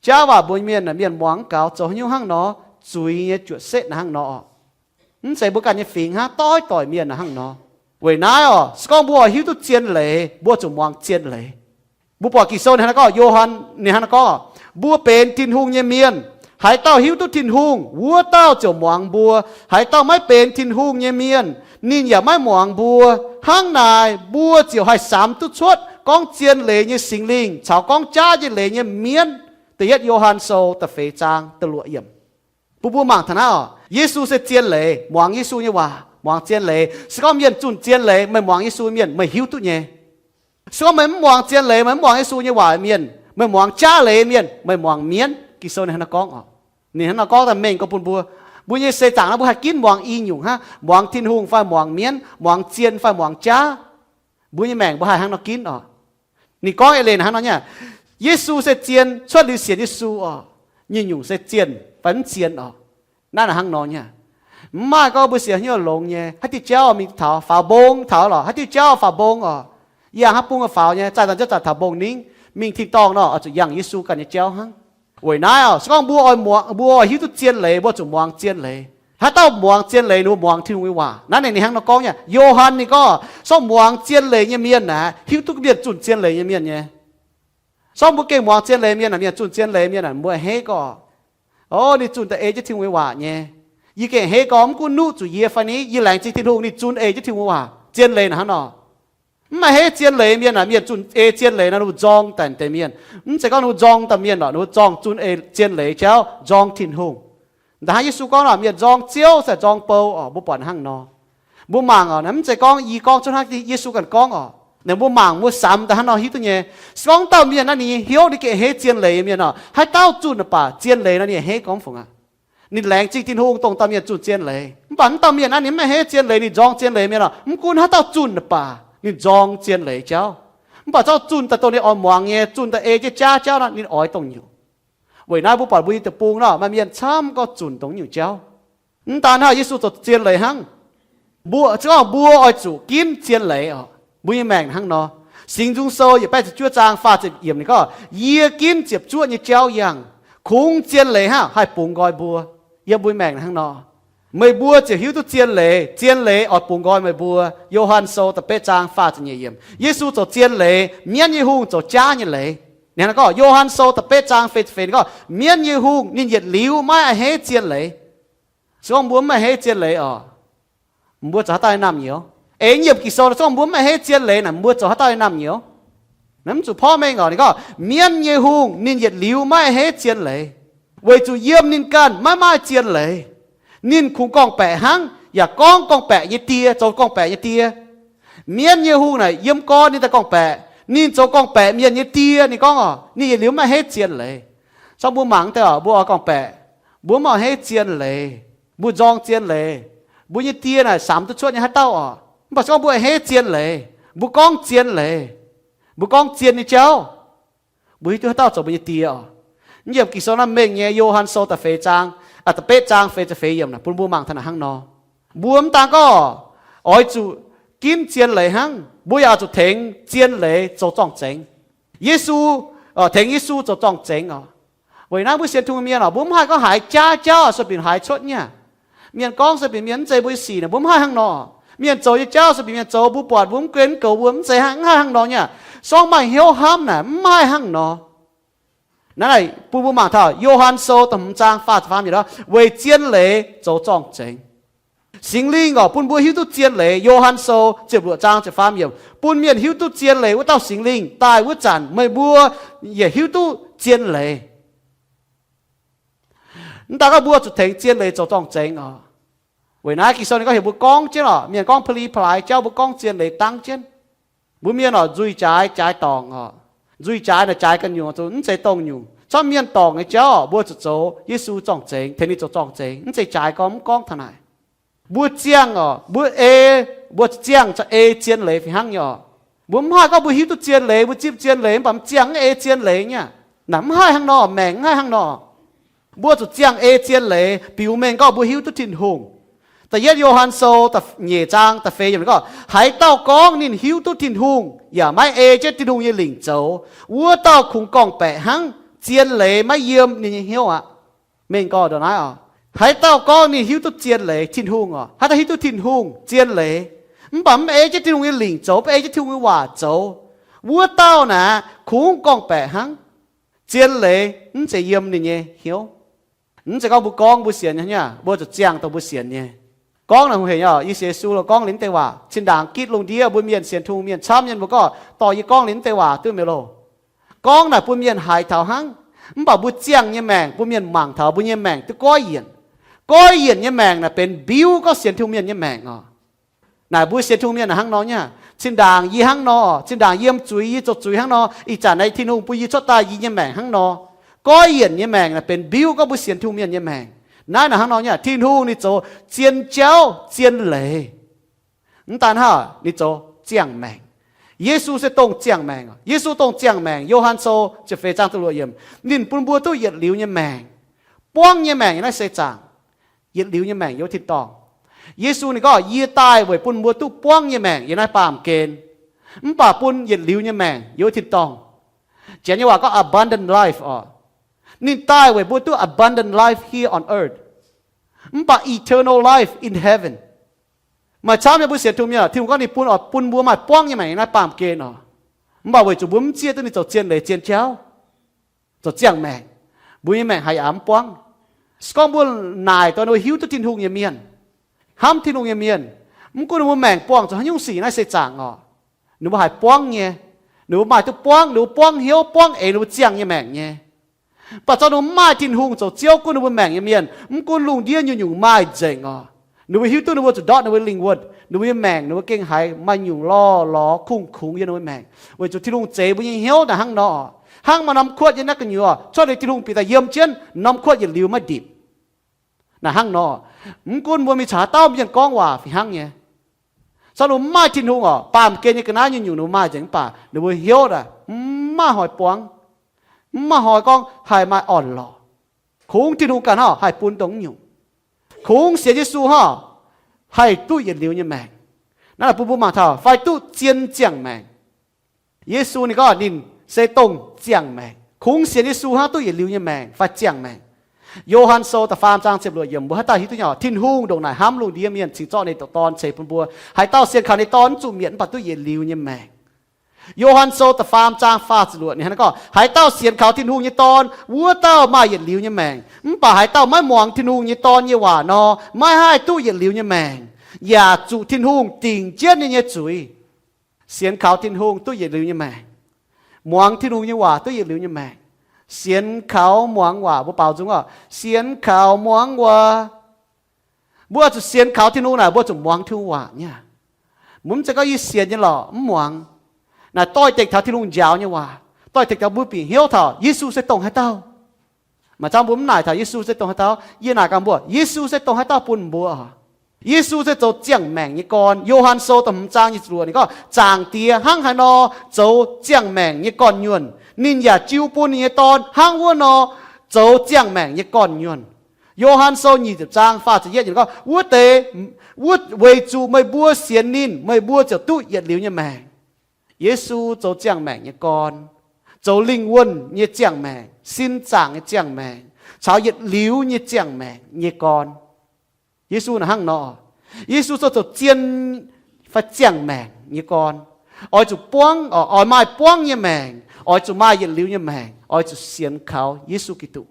Jaav waac mbuox mienh aac, mienh muangx mv gaux, zoux haaix nyungc hnangv nor, zuiz nyei juoqc setv naaic hnangv nor oc. Mv zeiz mbuo ganh nyei fingx hnangv, doix-doix mienh naaic hnangv nor. Weic naaiv oc, se gorngv mbuo oix hiuv duqv zien leiz, mbuo zuqc muangx zien leiz. Mbuo buatc Ging-Sou ninh hnangv nor gorngv, Yo^han ninh hnangv nor gorngv, mbuo benx Tin-Hungh nyei mienh. Haaix dauh hiuv duqv Tin-Hungh, wuov dauh ziouc muangx mbuo. Haaix dauh maiv benx Tin-Hungh nyei mienh, ninh yaac maiv muangx mbuo. Hnangv naaic, mbuo ziouc haih samx duqv cuotv gorngv zien leiz nyei Singx Lingh caux gorngv jaav nyei leiz nyei mienv. Da'yietv Yo^han Sou da'feix zaang da'luoqc yiemc. Bun mbuo mangc taux naaiv oc, Yesu se zien leiz. Muangx Yesu nyei waac, muangx zien leiz. Se gorngv mienh zunh zien leiz, meih muangx Yesu mienh, meih hiuv duqv nyei. Se gorngv meih mv muangx zien leiz, meih mv muangx Yesu nyei waac mienh, meih muangx jaav leiz mienh, meih muangx mienv. Ging-Sou ninh hnangv nor gorngv oc. Ninh hnangv nor gorngv daaih mengh gorx bun mbuo. Mbuo nyei seix zaangc naaiv mbuo haih ginv muangx i nyungc hnangv, muangx Tin-Hungh fai muangx mienv, muangx zien fai muangx jaav. Mbuo nyei maengc mbuo haih hnangv nor ginv oc. Ninh gorngv eix leiz hnangv nor nyei, Yesu se zien, cuotv liuz sienx Yesu oc. Nyungc-nyungc se zienh fai mv zienh oc. Naaiv naaic hnangv nor nyei. Mv maaih gorngv mbuo sienx haaix nyungc longx nyei, haaix diuh jauv mingh taux faaux mbong taux lorqc, haaix diuh jauv faaux mbong oc. Yangh haaix bung faaux nyei, zaih daaih jauv zaih taux mbong ningv, mingh tin-dorngh nor oix zuqc yangh Yesu ganh nyei jauv hnangv. Weic naaiv oc, se gorngv mbuo oix muangx, mbuo oix hiuv duqv zien leiz, mbuo zuqc muangx zien leiz. Haaix dauh muangx zien leiz, ninh mbuo muangx Tin-Hungh nyei waac. Naaiv ninh hnangv nor gorngv nyei, Yo^han ninh gorngv, se gorngv muangx zien leiz nyei mienh naaic, hiuv duqv mienh zunh zien leiz nyei mienh nyei. Se gorngv mbuo gengh muangx zien leiz mienh naaic, mienh zunh zien leiz mienh naaic, mbuo a'hneiv gorngv, o, ninh zunh daaih ei jienv Tin-Hungh nyei waac nyei. Yie gengh a'hneiv gorngv, mv gunv nuqv zuqc yie fai ni, yie laengz zingh Tin-Hungh ninh zunv ei jienv Tin-Hungh nyei waac. Zien leiz naaic hnangv nor. Mv maaih hneiv zien leiz mienh naaic, mienh zunh ei zien leiz nor, ninh mbuo nzorng daaih deix mienh. Mv zeiz gorngv ninh mbuo nzorng daaih mienh lorqc, ninh mbuo nzorng zunh ei zien leiz jauv, nzorng Tin-Hungh. Da'hnangv Yesu gorngv nor, mienh nzorng Ziouv se nzorng bou oc. Mbuo buatc hnangv nor. Mbuo mangc oc, naaiv mv zeiz gorngv yie gorngv, cuotv hnangv Yesu ganh gorngv oc. Naaiv mbuo mangc, mbuo samx da'hnangv nor hiuv duqv nyei. Se gorngv dauh mienh naaiv ninh nyei hnyouv ninh gengh a'hneiv zien leiz nyei mienh oc, haaix dauh zunh naaic baac zien leiz nor ninh a'hneiv gorngv fungc aqv. Ninh laengz zingh Tin-Hungh dongh dauh mienh zunh zien leiz. Mv baac mv dauh mienh naaiv ninh mv a'hneiv zien leiz, ninh nzorng zien leiz mienh oc. Mv gunv haaix dauh zunh naaic baac ninh nzorng zien leiz jauv. Mv baac zorqv zunh daaih dongh ninh oix muangx nyei, zunh daaih ei jienv jaav jauv nor, ninh oix dongh nyungc. Weic naaiv mbuo buatc mbuo nyei deic-bung nor, maaih mienh camv gorngv zunc dongh nyungc jauv. Mv daan hnangv, Yesu zoux zien leiz hnangv. Mbuo, se gorngv mbuo oix zuqc ginv zien leiz oc. Mbuo nyei maengc hnangv nor. Singx Nzung Sou yietc baeqv ziepc juov zaang faah ziepc yiemc ninh gorngv, yie ginv ziepc zuoqv nyei jauv yangh, kungx zien leiz hnangv haih bungx nqoi mbuo. Yiem mbuo maengc hnangv nor. Meih mbuo ziouc hiuv duqv zien leiz, zien leiz oix bungx nqoi meih mbuo. Yo^han Sou da'betv zaang faah ziepc nyeic yiemc. Yesu zoux zien leiz, mienv nyei hungh zoux jaav nyei leiz. Ninh hnangv gorngv, Yo^han Sou da'betv zaang feix ziepc feix ninh gorngv, mienv nyei hungh ninh yietc liuz maiv a'hneiv zien leiz. Se gorngv mbuo mv a'hneiv zien leiz oc, mbuo zoux haaix dauh nyei naamh nyouz? Eix nyiemc Ging-Sou nor, se gorngv mbuo mv a'hneiv zien leiz naaic, mbuo zoux haaix dauh nyei naamh nyouz? Naaiv mv zuqc porv mengh oc. Ninh gorngv, mienv nyei hungh ninh yietc liuz maiv a'hneiv zien leiz, weic zuqc yiem ninh ganh maiv maaih zien leiz. Ninh kungx gorngv-baeqc hnangv, yaac gorngv gorngv-baeqc nyei die, zoux gorngv-baeqc nyei die. Mienv nyei hungh naaic yiem gorn ninh daaih gorngv-baeqc. Ninh zoux gorngv-baeqc mienh nyei die, ninh gorngv oc, ninh yietc liuz maiv a'hneiv zien leiz. Se gorngv mbuo mangc daaih oc, mbuo oix gorngv-baeqc, mbuo mv a'hneiv zien leiz, mbuo nzorng zien leiz, mbuo nyei die naaic samx duqv cuotv nyei haaix dauh oc. Mv baac se gorngv mbuo a'hneiv zien leiz, mbuo gorngv zien leiz, mbuo gorngv zien nyei jauv, mbuo hiuv duqv haaix dauh zoux mbuo nyei die oc. Mv yiem Ging-Sou naaiv mengh nyei, Yo^han Sou da'feix zaang, aa, da'betv zaang feix ziepc feix yiemc naaic bun mbuo mangc taux naaic hnangv nor. Mbuo mv daan gorngv oix zuqc ginv zien leiz hnangv, mbuo yaac oix zuqc tengx zien leiz zoux zorng-zengx. Yesu, tengx Yesu zoux zorng-zengx oc. Weic naaiv mbuo sienx Tin-Hungh mienh oc, mbuo mv haih gorngv haiz jaav jauv sueih binc haiz cuotv nyei. Mienh gorngv sueih binc mienh mv zeiz mbuo nyei sic naaic, mbuo mv haih hnangv nor. Mienh zoux nyei jauv sueih binc mienh zoux, mbuo buatc mbuo mv guen mv goux mbuo mv zeiz hnangv, mv haih hnangv nor nyei. Se gorngv maaih hnyouv hnamv naaic mv haih hnangv nor. Naaiv bun mbuo mangc taux Yo^han Sou da'hmz zaang faah ziepc faam yiemc, weic zien leiz zoux zorng-zengx. Singx Lingh oc, bun mbuo hiuv duqv zien leiz. Yo^han Sou ziepc luoqc zaang ziepc faam yiemc, bun mienh hiuv duqv zien leiz wuov dauh Singx Lingh daaih wuov zanc meih mbuo yaac hiuv duqv zien leiz. Mv daan gorngv mbuo zuqc tengx zien leiz zoux zorng-zengx oc. Weic naaiv Ging-Sou ninh gorngv heuc mbuo gorngv jienv oc, mienh gorngv pa'li pa'laaix jauv, mbuo gorngv zien leiz dangv jienv. Mbuo mienh oc, nzuih jaaix, jaaix dorngc oc. Nzuih jaaix naaic jaaix ganh nyungc, zuqc mv zeiz dongh nyungc. Cuotv mienh dorngc nyei jauv oc, mbuo zuqc zoux Yesu zorng-zengx, tengx ninh zoux zorng-zengx, mv zeiz jaaix gorngv mv gorngv taux naaic. Mbuo ziangh oc, mbuo ei, mbuo ziangh caux ei zien leiz fih hnangv nyei oc. Mbuo mv haih gorngv mbuo hiuv duqv zien leiz, mbuo zipv zien leiz, mv baac mv ziangh mv ei zien leiz nyei. Naaic mv haih hnangv nor, maengc mv haih hnangv nor. Mbuo zuqc ziangh ei zien leiz biux mengh gorngv mbuo hiuv duqv Tin-Hungh. Da'yietv Yo^han Sou nyeic zaang da'feix yiemc gorngv, haaix dauh gorngv ninh hiuv duqv Tin-Hungh yaac maiv ei jienv Tin-Hungh nyei lingc zoux, wuov dauh kungx gorngv-baeqc hnangv, zien leiz maiv yiem ninh nyei hnyouv aqv. Mengh gorngv ndongc naaiv oc, haaix dauh gorngv ninh hiuv duqv zien leiz, Tin-Hungh oc, haaix dauh hiuv duqv Tin-Hungh zien leiz, mv baac mv ei jienv Tin-Hungh nyei lingc zoux, mv ei jienv Tin-Hungh nyei waac zoux, wuov dauh naaic kungx gorngv-baeqc hnangv. Zien leiz mv zeiz yiem ninh nyei hnyouv. Mv zeiz gorngv mbuo gorngv mbuo sienx nyei, mbuo zuqc ziangh dongh mbuo sienx nyei. Gorngv naaic hungh heic nyei oc, Yesu gorngv liuz mv deix waac, zinh ndaangc gitv lungh ndiev mbuo mienh sienx Tin-Hungh mienh camv mienh mbuo gorngv, dorh yie gorngv liuz mv deix waac duqv mi'aqv loh. Gorngv naaic bun mienh haiz taux hnangv, mv baac mbuo ziangh nyei maengc bun mienh mangc taux mbuo nyei maengc duqv goiv yienc. Goiv yienc nyei maengc naaic benx mbiuv gorngv sienx Tin-Hungh mienh nyei maengc oc. Naaic mbuo sienx Tin-Hungh mienh naaic hnangv nor nyei. Zinh ndaangc yie hnangv nor, zinh ndaangc yiem zuiz yie zoux zuiz hnangv nor, ih zanc naaic Tin-Hungh bun yie cuotv daaih yie nyei maengc hnangv nor. Goiv yienc nyei maengc naaic benx mbiuv gorngv mbuo sienx Tin-Hungh mienh nyei maengc. Naaiv naaic hnangv nor nyei, Tin-Hungh ninh zoux zien jauv zien leiz. Mv daan hnangv, ninh zoux ziangh maengc. Yesu se dongh ziangh maengc. Yesu dongh ziangh maengc. Yo^han Sou ziepc feix zaang da'luoqc yiemc, ninh bun mbuo duqv yietc liuz nyei maengc, buangv nyei maengc yiem naaiv seix zaangc. Yietc liuz nyei maengc yiem wuov tin-dorngh. Yesu ninh gorngv, yie daaih weic bun mbuo duqv buangv nyei maengc yiem naaiv baamh gen, mv baac bun yietc liuz nyei maengc yiem wuov tin-dorngh. Janx nyei waac gorngv abundant life oc. Ninh daaih weic mbuo duqv abundant life here on earth, mv baac eternal life in heaven. Maaih camv nyei mbuo sienx Tin-Hungh mienh, Tin-Hungh gorngv ninh bun oix bun mbuo maaih buangv nyei maengc naaiv baamh gen oc. Mv baac weic zuqc mbuo mv zieqv duqv ninh zoux zien leiz zien jauv, zoux ziangh maengc, mbuo nyei maengc haiz aav mv buangv. Se gorngv mbuo naaic dongh ninh hiuv duqv Tin-Hungh nyei mienh, hnamv Tin-Hungh nyei mienh, mv gunv ninh mbuo maengc buangh zuqc haaix nyungc sic naaiv seix zaangc oc, ninh mbuo haiz buangv nyei. Ninh mbuo maaih duqv buangv, ninh mbuo buangv hnyouv, buangv eix ninh mbuo ziangh nyei maengc nyei. Mv baac zorqv ninh mbuo mv maaih Tin-Hungh zoux Ziouv gunv ninh mbuo maengc nyei mienh, mv gunv lungh ndiev nyungc-nyungc maaih nzengc oc, ninh mbuo hiuv duqv ninh mbuo zuqc ndortv ninh mbuo lingh wuonh, ninh mbuo nyei maengc ninh mbuo gengh haiz maaih nyungc lorh lorz kungx-kungx yiem ninh mbuo maengc, weic zuqc Tin-Hungh zeix mbuo nyei hnyouv naaic hnangv nor. Hnangv maaih norm kuotv nyei naaiv gu'nyuoz, cuotv liuz Tin-Hungh bieqc daaih yiem jienv, norm kuotv yietc liuz maiv ndipc. Naaic hnangv nor, mv gunv mbuo mingh caux haaix dauh mienh gorngv waac fih hnangv nyei, zorqv ninh mbuo mv maaih Tin-Hungh oc, baamh gen nyei ga'naaiv nyungc-nyungc ninh mbuo maaih nzengc mv baac ninh mbuo hnyouv aeqv, mv maaih hnoi buangv, mv maaih hnoi gorngv haih maaih orn-lorqc. Kungx Tin-Hungh ganh hnangv haih bun dongh nyungc. Kungx sienx Yesu hnangv haih duqv yietc liuz nyei maengc. Naaiv bun mbuo mangc taux fai duqv zien ziangh maengc. Yesu ninh gorngv ninh se dongh ziangh maengc. Kungx sienx Yesu hnangv duqv yietc liuz nyei maengc fai ziangh maengc. Yo^han Sou da'faam zaang ziepc luoqc yiemc mbuo haaix dauh hiuv duqv nyei oc, Tin-Hungh ndongc naaic hnamv lungh ndiev mienh cingx zorqv ninh nyei Dorn ceix bun mbuo. Haaix dauh sienx kaux ninh nyei Dorn mv zuqc mietc mv baac duqv yietc liuz nyei maengc. Yo^han Sou da'faam zaang faah ziepc luoqc ninh hnangv naaiv gorngv, haaix dauh sienx kaux Tin-Hungh nyei Dorn, wuov dauh maaih yietc liuz nyei maengc. Mv baac haaix dauh maiv muangx Tin-Hungh nyei Dorn nyei waac nor, maiv haih duqv yietc liuz nyei maengc, yaac zuqc Tin-Hungh dingc jienv ninh nyei zuiz. Sienx kaux Tin-Hungh duqv yietc liuz nyei maengc. Muangx Tin-Hungh nyei waac duqv yietc liuz nyei maengc. Sienx kaux muangx waac, mbuo baaux nzung oc, sienx kaux muangx waac. Mbuo oix zuqc sienx kaux Tin-Hungh naaic, mbuo zuqc muangx Tin-Hungh waac nyei. Mv zeiz gorngv yie sienx nyei lorqc mv muangx. Naaic doix-dekc taux Tin-Hungh njaaux nyei waac, doix-dekc taux mbuo bieqc hnyouv taux Yesu se dongh haaix dauh. Maaih zanc mbuo mv naaic taux Yesu se dongh haaix dauh, yie naaic gaax mbuo, Yesu se dongh haaix dauh bun mbuo oc. Yesu se zoux ziangh maengc nyei gorn. Yo^han Sou da'hmz zaang nyic ziepc luoqc ninh gorngv, Zaangc Diex hnangv haaix nor zoux ziangh maengc nyei gorn-nyuonh, ninh yaac jiu bun ninh nyei Dorn hnangv wuov nor zoux ziangh maengc nyei gorn-nyuonh. Yo^han Sou nyic ziepc zaang faah ziepc yietv ninh gorngv, wuov deix, wuov, weic zuqc meih mbuo sienx ninh, meih mbuo ziouc duqv yietc liuz nyei maengc. Yesu zoux ziangh maengc nyei gorn, zoux lingh wuonh nyei ziangh maengc, sin zaangc nyei ziangh maengc, caux yietc liuz nyei ziangh maengc nyei gorn. Yesu naaic hnangv nor, Yesu se zoux zien fai ziangh maengc nyei gorn. Oix zuqc buangv, oix maaih buangv nyei maengc, oix zuqc maaih yietc liuz nyei maengc, oix zuqc sienx kaux Yesu Giduc.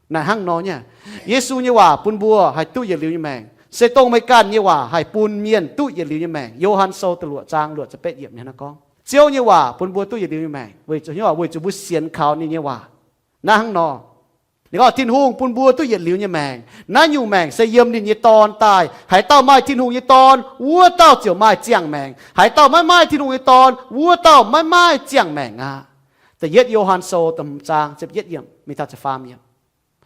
Naaic hnangv nor nyei, Yesu nyei waac bun mbuo haih duqv yietc liuz nyei maengc, se dongh meih ganh nyei waac haih bun mienh duqv yietc liuz nyei maengc. Yo^han Sou da'luoqc zaang luoqc ziepc betv yiemc ninh hnangv gorngv, Ziouv nyei waac bun mbuo duqv yietc liuz nyei maengc weic zuqc, weic zuqc mbuo sienx kaux ninh nyei waac. Naaiv hnangv nor, ninh gorngv Tin-Hungh bun mbuo duqv yietc liuz nyei maengc. Naaiv nyungc maengc se yiem ninh nyei Dorn daaih. Haaix dauh maaih Tin-Hungh nyei Dorn, wuov dauh ziouc maaih ziangh maengc. Haaix dauh maiv maaih Tin-Hungh nyei Dorn, wuov dauh maiv maaih ziangh maengc aqv. Da'yietv Yo^han Sou da'hmz zaang ziepc yietv yiemc mingh taux ziepc faam yiemc.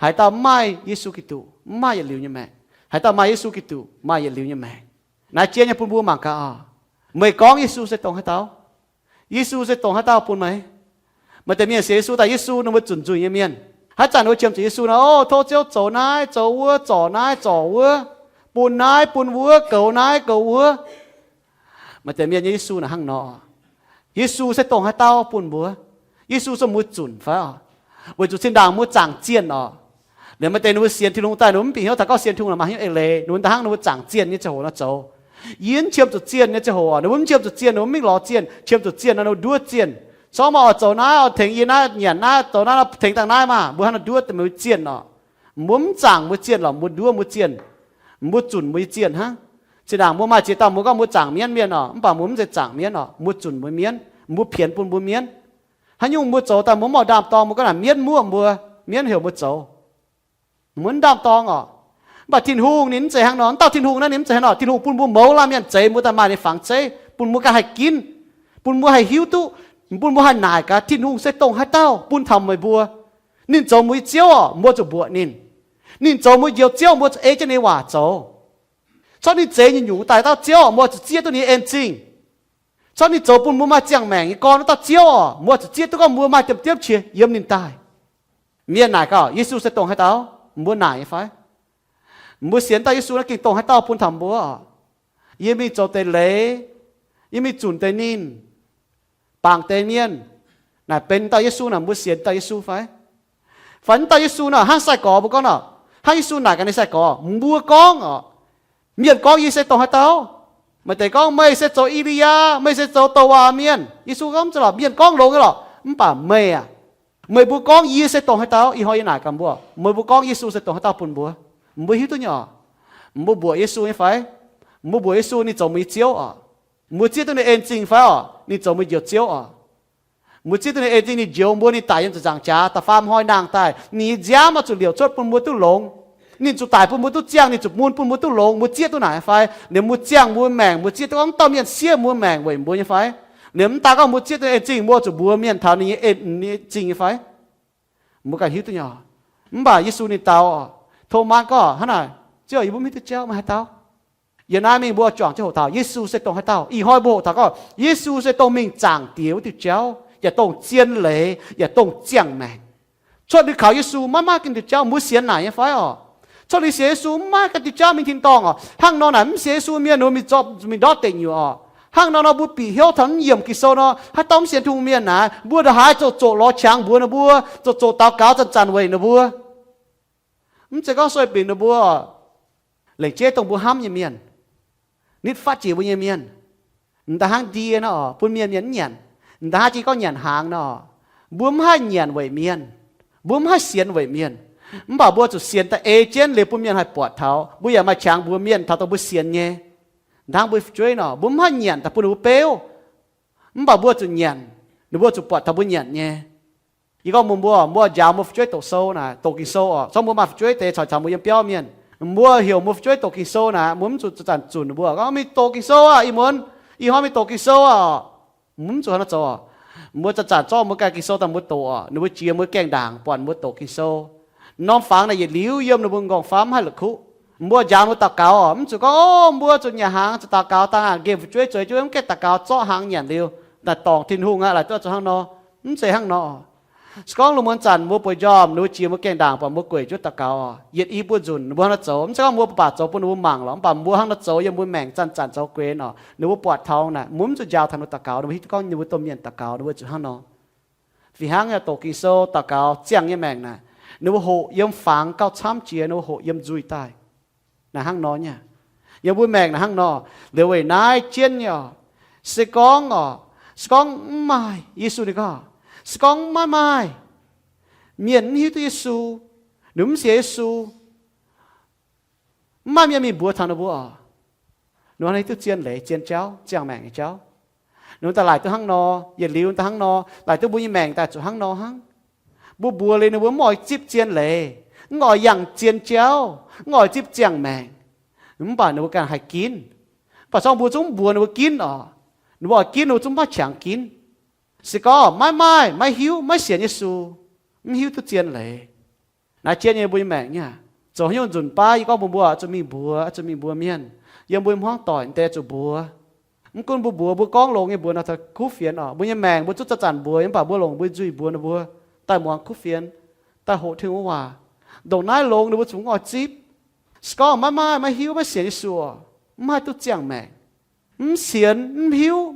Haaix dauh mv maaih Yesu Giduc, mv maaih yietc liuz nyei maengc. Haaix dauh maaih Yesu Giduc, maaih yietc liuz nyei maengc. Naaiv jien nyei bun mbuo mangc gaax oc. Meih gorngv Yesu se dongh haaix dauh? Yesu se dongh haaix dauh bun meih? Maaih deix mienh sienx Yesu daaih, Yesu ninh mbuo zunc nzuih nyei mienh. Haaix zanc ninh mbuo qiemx zuqc Yesu nor, o, tov Ziouv zoux naaiv zoux wuov, zorc naaiv zorc wuov, bun naaiv bun wuov, goux naaiv goux wuov. Maaih deix mienh nyei Yesu naaic hnangv nor. Yesu se dongh haaix dauh bun mbuo? Yesu se mbuo zunc fai oc? Weic zuqc zinh ndaangc mbuo zaangc zienh oc. Liemh maaih deix ninh mbuo sienx Tin-Hungh daaih, ninh mbuo mv bieqc hnyouv taux gorngv sienx Tin-Hungh naaic maaih hnyouv eix leiz, ninh mbuo daaih hnangv ninh mbuo zaangc zienh nyei ziangh hoc nor zoux. Yie mv qiemx zuqc zienh nyei ziangh hoc, ninh mbuo mv qiemx zuqc zienh, ninh mbuo mv mingh lorz zienh. Qiemx zuqc zienh nor ninh mbuo nduov zienh. Corc maah, oix zoux naaiv, oix tengx yie naaiv, nyanc naaiv, zoux naaiv, tengx dangh naaiv maah, mbuo hnangv nor nduov mbuo zienh oc. Mbuo mv zaangc mbuo zienh lorqc, mbuo nduov mbuo zienh. Mbuo zunc mbuo nyei zienh hnangv. Zinh ndaangc mbuo maaih ziex dauh, mbuo gorngv mbuo zaangc mienv mienh oc, mv baac mbuo mv zeiz zaangc mienv oc, mbuo zunc mbuo mienv, mbuo pienx bun mbuo mienv. Haaix nyungc mbuo zoux daaih mbuo mv oix ndaam-dorng, mbuo gorngv naaic mienv muoqv mbuo, mienv heuc mbuo zoux. Mbuo mv ndaam-dorng oc. Mv baac Tin-Hungh ninh mv zeiz hnangv nor. Mv dauh Tin-Hungh naaiv ninh mv zeiz hnangv nor. Tin-Hungh bun mbuo mouz laanh mienh zeix mbuo daaih maaih ninh fangx zeiv, bun mbuo ganh haih ginv, bun mbuo haih naaic gaax Tin-Hungh se dongh haaix dauh bun taux meih mbuo. Ninh zoux mbuo nyei Ziouv oc, mbuo zuqc mbuoqc ninh. Ninh zoux mbuo njoux Ziouv, mbuo zuqc ei jienv ninh nyei waac zoux. Corc ninh zeix nyungc-nyungc daaih dauh Ziouv oc, mbuo zuqc zieqv duqv ninh nyei en zingh. Corc ninh zoux bun mbuo maaih ziangh maengc nyei gorn wuov dauh Ziouv oc, mbuo zuqc zieqv duqv gorngv mbuo maaih diemv diemv qiex yiem ninh daaih. Mienh naaic gaax, Yesu se dongh haaix dauh? Mbuo naaic nyei fai? Mbuo sienx dauh Yesu naaiv gengh dongh haaix dauh bun taux mbuo oc? Yie mingh zoux deix leiz, yie mingh zunc deix ninh, bangc deix mienh, naaic benx dauh Yesu naaic, mbuo sienx dauh Yesu fai? Fai wuov dauh Yesu nor, hnangv sai-gorx mbuo gorngv nor, hnangv Yesu naaic gaax ninh sai-gorx, mbuo gorngv oc, mienh gorngv yie se dongh haaix dauh? Maaih deix gorngv, meih se zoux I^li^yaa, meih se zoux douc waac mienh. Yesu gorngv, Mv zeiz lorqc, mienh gorngv longx nyei lorqc, mv baac meih aac, meih mbuo gorngv yie se dongh haaix dauh? Ih hnoi yie naaic gaax mbuo, meih mbuo gorngv Yesu se dongh haaix dauh bun mbuo? Mbuo hiuv duqv nyei oc. Mbuo mbuoqc Yesu nyei fai? Mbuo mbuoqc Yesu ninh zoux meih nyei Ziouv oc. Mbuo zieqv duqv ninh en zingh fai oc, ninh zoux meih njoux Ziouv oc. Mbuo zieqv duqv ninh en zingh, ninh njoux mbuo, ninh daic yiem ziepc nzaangc jaax, da'faam hnoi nangh daaih, ninh nyei nziaamv oix zuqc liouc cuotv bun mbuo duqv longx. Ninh zuqc daic bun mbuo duqv ziangh, ninh zuqc mun bun mbuo duqv longx. Mbuo zieqv duqv naaic fai? Liemh mbuo ziangh mbuo maengc, mbuo zieqv duqv gorngv dauh mienh siev mbuo maengc weic mbuo nyei fai? Liemh mv daan gorngv mbuo zieqv duqv en zingh, mbuo zuqc mbuox mienh taux ninh nyei en, ninh nyei zingh nyei fai? Mbuo ganh hiuv duqv nyei oc. Mv baac Yesu ninh daux oc, Tomaan gorngv hnangv naaic, Ziouv, yie mbuo mv hiuv duqv jauv, meih haaix dauh? Yiem naaiv mingh mbuo juangc jienv hoqc taux Yesu se dongh haaix dauh. Ih hnoi mbuo hoqc taux gorngv Yesu se dongh mingh zaangc Diex wuov diuh jauv, yaac dongh zien leiz, yaac dongh ziangh maengc. Cuotv liuz kaux Yesu maiv maaih ganh diuh jauv. Mbuo sienx naaic nyei fai oc? Cuotv liuz sienx Yesu mv maaih ganh diuh jauv mingh tin-dorngh oc. Hnangv nor naaic mv sienx Yesu mienh ninh mbuo mingh zorqv, mingh ndortv deic nyuoqc oc. Hnangv nor nor mbuo bieqc hnyouv taux mv yiemc Ging-Sou nor, haaix dauh mv sienx Tin-Hungh mienh naaic, mbuo ndongc haaix zoqc zoqc lorz qangx mbuox ninh mbuo, zoqc zoqc daux gaux zanc-zanc weic ninh mbuo. Mv zeiz gorngv sueih binc ninh mbuo, lengc jeiv dongh mbuo hnamv nyei mienh, nitv fatv jiex mbuo nyei mienh, m'daaih hnangv ndie nor oc, bun mienh, mienh mv nyanc. M'daaih hnangv jiex gorngv nyanc hnaangx nor oc, mbuo mv haih nyanc weic mienh, mbuo mv haih sienx weic mienh. Mv baac mbuo zuqc sienx da'eix jienv liuz bun mienh haih buatc taux. Mbuo yaac maaih qangx mbuox mienh taux dongh mbuo sienx nyei. Hnangv mbuo fu'jueiv nor, mbuo mv haih nyanc daaih bun ninh mbuo beuv. Mv baac mbuo zuqc nyanc, ninh mbuo zuqc buatc taux mbuo nyanc nyei. Yie gorngv mbuox mbuo, mbuo njaaux mbuo fu'jueiv doqc sou naaic, doqc Ging-Sou oc. Corc mbuo maaih fu'jueiv deix caux, caux mbuo yiem biauv mienh, mbuo heuc mbuo fu'jueiv doqc Ging-Sou naaic, mbuo mv zuqc zanc-zanc zunc ninh mbuo gorngv, Mingh doqc Ging-Sou aac, ih muonz, ih hnoi mingh doqc Ging-Sou oc. Mv zuqc hnangv naaiv zoux oc. Mbuo zanc-zanc zorqv mbuo ganh Ging-Sou daaih mbuo doqc oc. Ninh mbuo jiex mbuo gaengh ndaangc buatc mbuo doqc Ging-Sou. Norm fangx naaic yietc liuz yiem ninh mbuo m'nqorngv-famv mv haih la'kuqv. Mbuo njaaux ninh mbuo daux gaux oc. Mv zuqc gorngv, Ov, mbuo zuqc nyanc hnaangx zuqc daux gaux dangh aqv, nqemh fu'jueiv zueiz jienv mv gaengh daux gaux, zorqv hnaangx nyanc liuz daaih dorngc Tin-Hungh aqv. Laaic duqv zuqc hnangv nor. Mv zeiz hnangv nor. Se gorngv lungh muonz zanc mbuo bueix njormh, ninh mbuo jiex mbuo gaengh ndaangc buatc mbuo gueic jienv daux gaux oc, yietc i buo nzunc ninh mbuo hnangv naaiv zoux. Mv zeiz gorngv mbuo mv baac zoux bun ninh mbuo mangc lorqc, mv baac mbuo hnangv naaiv zoux yiem mbuo maengc zanc-zanc zoux gueix oc. Ninh mbuo buatc taux naaic, mbuo mv zuqc njaaux taux ninh mbuo daux gaux, ninh mbuo hiuv duqv gorngv ninh mbuo domh mienh daux gaux, ninh mbuo zuqc hnangv nor. Fih hnangv nyei doqc Ging-Sou, daux gaux ziangh nyei maengc naaic, ninh mbuo hoqc yiem fangx gauh camv jiex ninh mbuo hoqc yiem nzuih daaih. Naaic hnangv nor nyei. Yiem mbuo maengc naaic hnangv nor. Liuz weic naaiv jienv nyei oc, se gorngv oc, se gorngv mv maaih, Yesu ninh gorngv, se gorngv maiv maaih mienh mv hiuv duqv Yesu, ninh mv sienx Yesu, mv maaih mienh mingh mbuox taux ninh mbuo oc, ninh mbuo hiuv duqv zien leiz, zien jauv, ziangh maengc nyei jauv. Ninh mbuo daaih laaic duqv hnangv nor, yietc liuz daaih hnangv nor, laaic duqv mbuo nyei maengc daaih zuqc hnangv nor hnangv. Mbuo mbuox liuz ninh mbuo mv oix zipv zien leiz, mv oix yangh zien jauv, mv oix zipv ziangh maengc. Mv baac ninh mbuo ganh haih ginv. Mv baac se gorngv mbuo zungv mv mbuox ninh mbuo ginv oc, ninh mbuo oix ginv ninh mbuo zungv maiv qangx ginv. Se gorngv maiv maaih, maiv hiuv, maiv sienx Yesu, mv hiuv duqv zien leiz. Naaiv jienv nyei mbuo nyei maengc nyei aac, zoux haaix nyungc nzunc baav yie gorngv mbuox mbuo oix zuqc mingh mbuox, oix zuqc mingh mbuox mienh. Yiem mbuo nyei hmuangv doic deix zuqc mbuox. Mv gunv mbuo mbuox, mbuo gorngv longx nyei mbuox nor taux kuv fienx oc. Mbuo nyei maengc mbuo zungv zanc-zanc mbuox, mv baac mbuo longc mbuo nzuih mbuox ninh mbuo, daaih muangx kuv fienx, daaih hoqc Tin-Hungh waac. Ndongc naaiv longx ninh mbuo zungv mv oix zipv. Se gorngv maiv maaih, maiv hiuv, maiv sienx Yesu oc, mv haih duqv ziangh maengc. Mv sienx, mv hiuv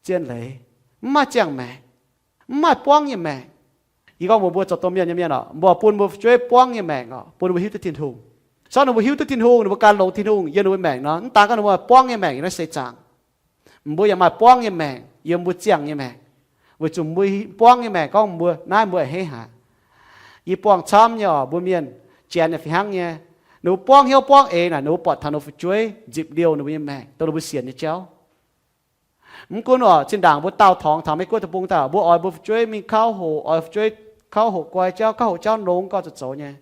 zien leiz, mv maaih ziangh maengc, mv maaih buangv nyei maengc. Yie gorngv mbuox mbuo zoux domh mienh nyei mienh oc, mbuo bun mbuo fu'jueiv buangv nyei maengc oc, bun ninh mbuo hiuv duqv Tin-Hungh. Se gorngv ninh mbuo hiuv duqv Tin-Hungh, ninh mbuo gan longx Tin-Hungh yiem ninh mbuo maengc nor, mv daan gorngv ninh mbuo maaih buangv nyei maengc yiem naaiv seix zaangc, mbuo yaac maaih buangv nyei maengc yiem mbuo ziangh nyei maengc. Weic zuqc mbuo buangv nyei maengc gorngv mbuo naaiv mbuo a'hneiv haic. Yie buangh camv nyei oc, mbuo mienh Janx yaac fih hnangv nyei. Ninh mbuo buangv hnyouv buangv eix naaic, ninh mbuo buatc taux ninh mbuo fu'jueiv nzipc liouh ninh mbuo nyei maengc, dongh ninh mbuo sienx nyei jauv. Mv gunv oc, zinh ndaangc mbuo daauh torngx taux Meiv Guoqv deic-bung daaih, mbuo oix mbuo fu'jueiv mingh kauv hoqc, oix fu'jueiv kauv hoqc guai jauv, kauv hoqc jauv nongx gauh zuqc zoux nyei.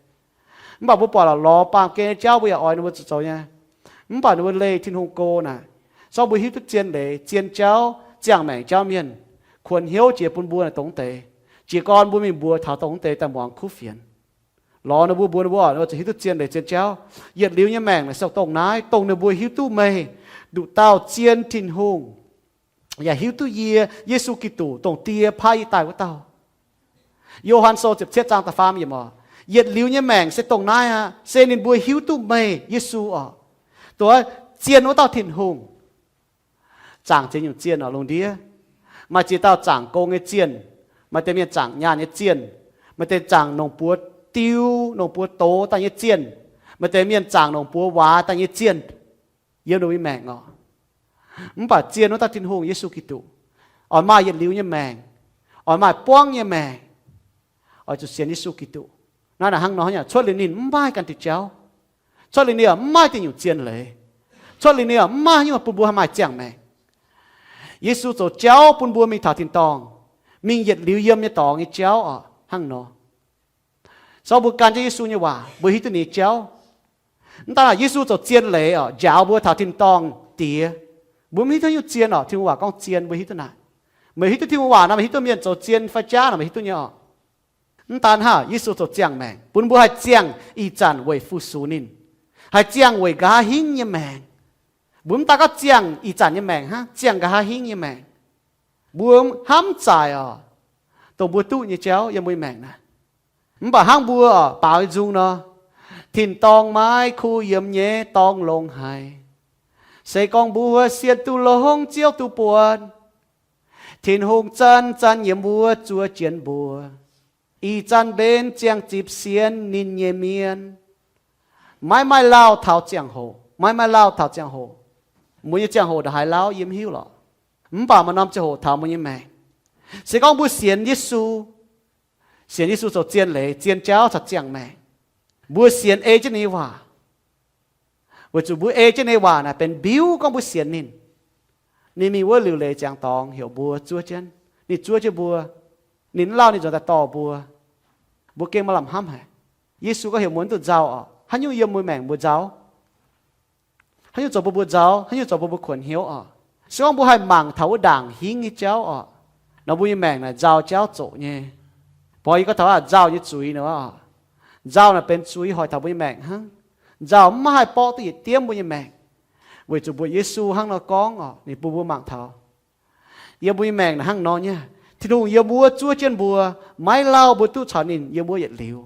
Mv baac mbuo buatc lorz baamh gen nyei jauv mbuo yaac oix ninh mbuo zuqc zoux nyei. Mv baac ninh mbuo leih Tin-Hungh go naaic, se gorngv mbuo hiuv duqv zien leiz, zien jauv, ziangh maengc jauv mienh, kuonx hnyouv jiex bun mbuo naaic dongh deix. Jiez gorn mbuo mingh mbuox taux dongh deix daaih muangx kuv fienx. Lorz ninh mbuo mbuox ninh mbuo, ninh mbuo zuqc hiuv duqv zien leiz zien jauv. Yietc liuz nyei maengc naaic se dongh naaiv, dongh ninh mbuo hiuv duqv meih, nduqc dauh zien Tin-Hungh, yaac hiuv duqv yie, Yesu Giduc, dongh Die paaiv yie daaih wuov dauh. Yo^han Sou ziepc cietv zaang da'faam yiemc oc, yietc liuz nyei maengc se dongh naaiv aqv, se ninh mbuo hiuv duqv meih, Yesu oc, dongh zien wuov dauh Tin-Hungh. Zaangc ziex nyungc zienh oc, lungh ndiev. Maaih ziex dauh zaangc gong nyei zienh, maaih deix mienh zaangc nyaanh nyei zienh, Maaih deix zaangc longc buoz diu, longc buoz dox daaih nyei zienh. Maaih deix mienh zaangc longc buoz waac daaih nyei zienh yiem ninh mbuo nyei maengc oc. Mv baac zien wuov dauh Tin-Hungh, Yesu Giduc, oix maaih yietc liuz nyei maengc, oix maaih buangv nyei maengc, oix zuqc sienx Yesu Giduc. Naaiv naaic hnangv nor nyei, cuotv liuz ninh mv maaih ganh diuh jauv. Cuotv liuz ninh mv maaih diuh nyungc zien leiz. Cuotv liuz ninh mv maaih haaix nyungc bun mbuo haih maaih ziangh maengc. Yesu zoux jauv bun mbuo mingh taux tin-dorngh, mingh yietc liuz yiem nyei dorngx nyei jauv oc, hnangv nor. Se gorngv mbuo gan jienv Yesu nyei waac, mbuo hiuv duqv ninh nyei jauv. Mv daan naaic, Yesu zoux zien leiz oc, njaaux mbuo taux tin-dorngh diex. Mbuo mv hiuv duqv haaix nyungc zien oc. Tin-Hungh waac gorngv zien, mbuo hiuv duqv naaic. Meih hiuv duqv Tin-Hungh waac nor, meih hiuv duqv mienh zoux zien fai jaav nor, meih hiuv duqv nyei oc. Mv daan hnangv, Yesu zoux ziangh maengc bun mbuo haih ziangh ih zanc weic fu-sux ninh, haih ziangh weic nqa'haav hingv nyei maengc. Mbuo mv daan gorngv ziangh ih zanc nyei maengc hnangv, ziangh nqa'haav hingv nyei maengc. Mbuo hnamv zaaic oc, dongh mbuo duqv nyei jauv yiem mbuo nyei maengc naaic. Mv baac hnangv mbuo oc baaux nyei nzung nor, tin-dorngh maiv kuh yiemx nyei dorngh longx haic. Se gorngv mbuo sien duqv longx, Ziouv duqv buonc, Tin-Hungh zanc-zanc nyiemc mbuo, zuov jienv mbuo. Ih zanc mbenc ziangh zipc sienx ninh nyei mienh, maiv maaih lauh taux ziangh hoc, maiv maaih lauh taux ziangh hoc. Mbuo nyei ziangh hoc ndongc haaix lauh yie mv hiuv lorqc. Mv baac maaih norm ziangh hoc taux mbuo nyei maengc, se gorngv mbuo sienx Yesu, sienx Yesu zoux zien leiz, zien jauv caux ziangh maengc, mbuo sienx ei jienv ninh nyei waac. Weic zuqc mbuo ei jienv ninh nyei waac naaic benx mbiuv gorngv mbuo sienx ninh. Ninh mingh wuov liuc leiz ziangx dorngx heuc mbuo zuov jienv. Ninh zuov jienv mbuo. Ninh mv lauh ninh nzuonx daaih dorh mbuo. Mbuo gengh maaih lamh hnamv haic. Yesu gorngv heuc mbuo mv dungx nzauh oc. Haaix nyungc yiem mbuo maengc mbuo nzauh? Haaix nyungc zoux bun mbuo nzauh? Haaix nyungc zoux bun mbuo kuonx hnyouv oc? Se gorngv mbuo haih mangc taux wuov ndaangc hingv nyei jauv oc, nor mbuo nyei maengc naaic nzauh jauv zoqc nyei. Borx yie gorngv taux nzauh nyei zuiz nor, nzauh naaic benx zuiz hoic taux mbuo nyei maengc hnangv. Nzauh mv maaih haih borqv duqv yietc diemv mbuo nyei maengc, weic zuqc mbuoqc Yesu hnangv nor gorngv oc, ninh bun mbuo mangc taux. Yiem mbuo nyei maengc naaic hnangv nor nyei, Tin-Hungh yiem wuov zuov jienv mbuo, maiv lauh mbuo duqv caux ninh yiem wuov yietc liuz.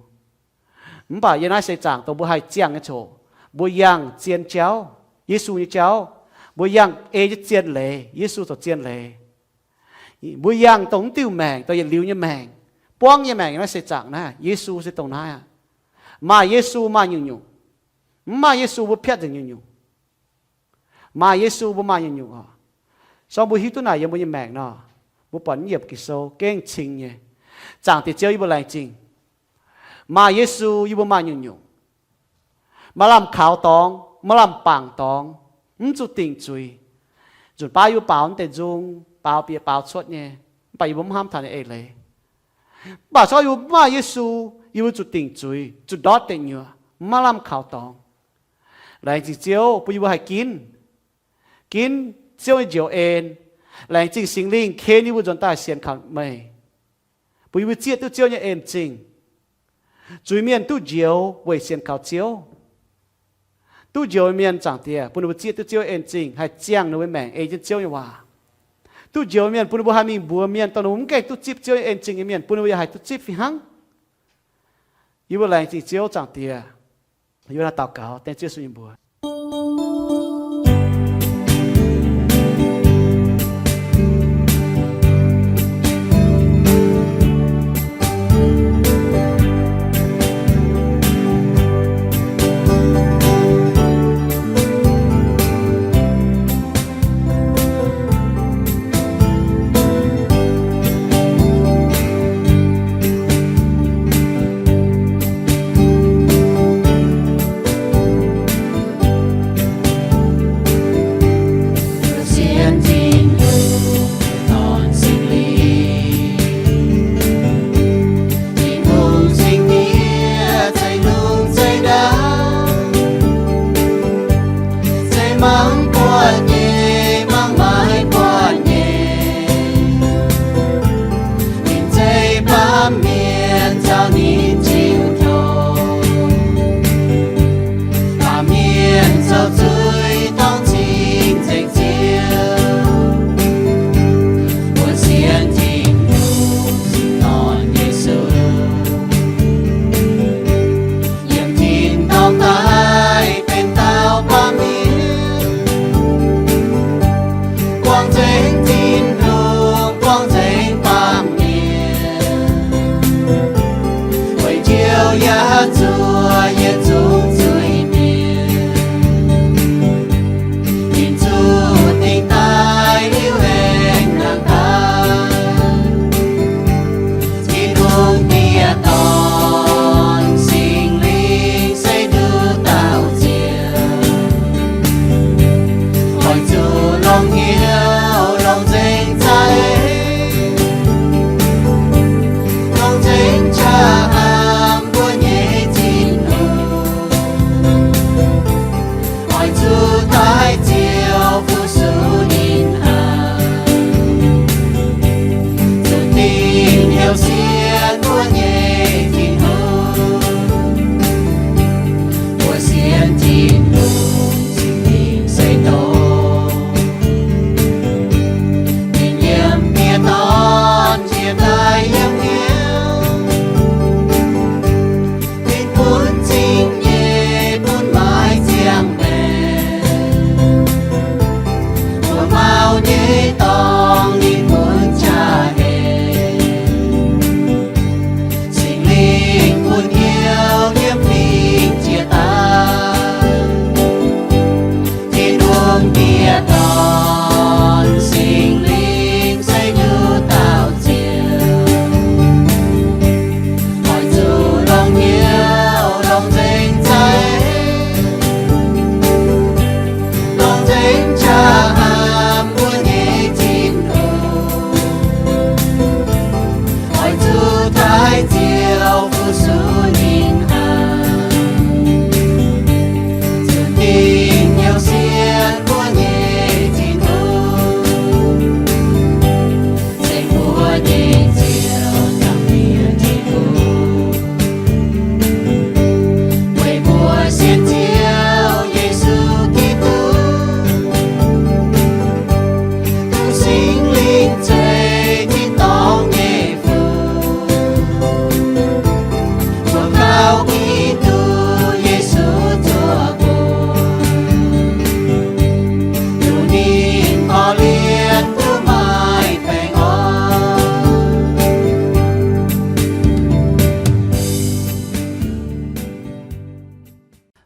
Mv baac yiem naaiv seix zaangc dongh mbuo haih ziangh nyei coc, mbuo yangh zien jauv, Yesu nyei jauv. Mbuo yangh ei jienv zien leiz, Yesu zoux zien leiz. Mbuo yangh dongh mv diuh maengc, dongh yietc liuz nyei maengc, buangv nyei maengc yiem naaiv seix zaangc naaiv, Yesu se dongh naaiv aqv. Maaih Yesu maaih nyungc-nyungc. Mv maaih Yesu mbuo piatv nzengc nyungc-nyungc. Maaih Yesu mbuo maaih nyungc-nyungc oc. Se gorngv mbuo hiuv duqv naaic yiem mbuo nyei maengc nor, mbuo buatc mv yiemc Ging-Sou gengh cing nyei. Zaangc Diex Ziouv, yie mbuo laengz zingh. Maaih Yesu yie mbuo maaih nyungc-nyungc. Maaih lamh kaux dorngx, maaih lamh bangc dorngx, mv zuqc dingc zuiz. Nzunc baav yie mbuo baaux mv deix nzung, baaux bieqc baaux cuotv nyei, mv baac yie mbuo mv hnamv taux ninh eix leiz. Mv baac se gorngv yie mbuo mv maaih Yesu, yie mbuo zuqc dingc zuiz, zuqc ndortv deic nyuoqc, mv maaih lamh kaux dorngx. Laengz zingh Ziouv bun yie mbuo haih ginv, ginv Ziouv nyei njoux en. Laengz zingh Singx Lingh ken yie mbuo nzuonx daaih sienx kaux meih, bun yie mbuo zieqv duqv Ziouv nyei en zingh. Zuiz-mienh duqv njoux weic sienx kaux Ziouv. Duqv njoux mienh, Zaangc Diex, bun ninh mbuo zieqv duqv Ziouv nyei en zingh, haih ziangh ninh mbuo nyei maengc ei jienv Ziouv nyei waac. Duqv njoux mienh bun ninh mbuo haih mingh mbuox mienh, dongh ninh mbuo mv gaengh duqv zipv Ziouv nyei en zingh nyei mienh, bun ninh mbuo yaac haih duqv zipv fih hnangv. Yie mbuo laengz zingh Ziouv, Zaangc Diex. Yie mbuo daux gaux dengv Ziouv Yesu nyei mbuox.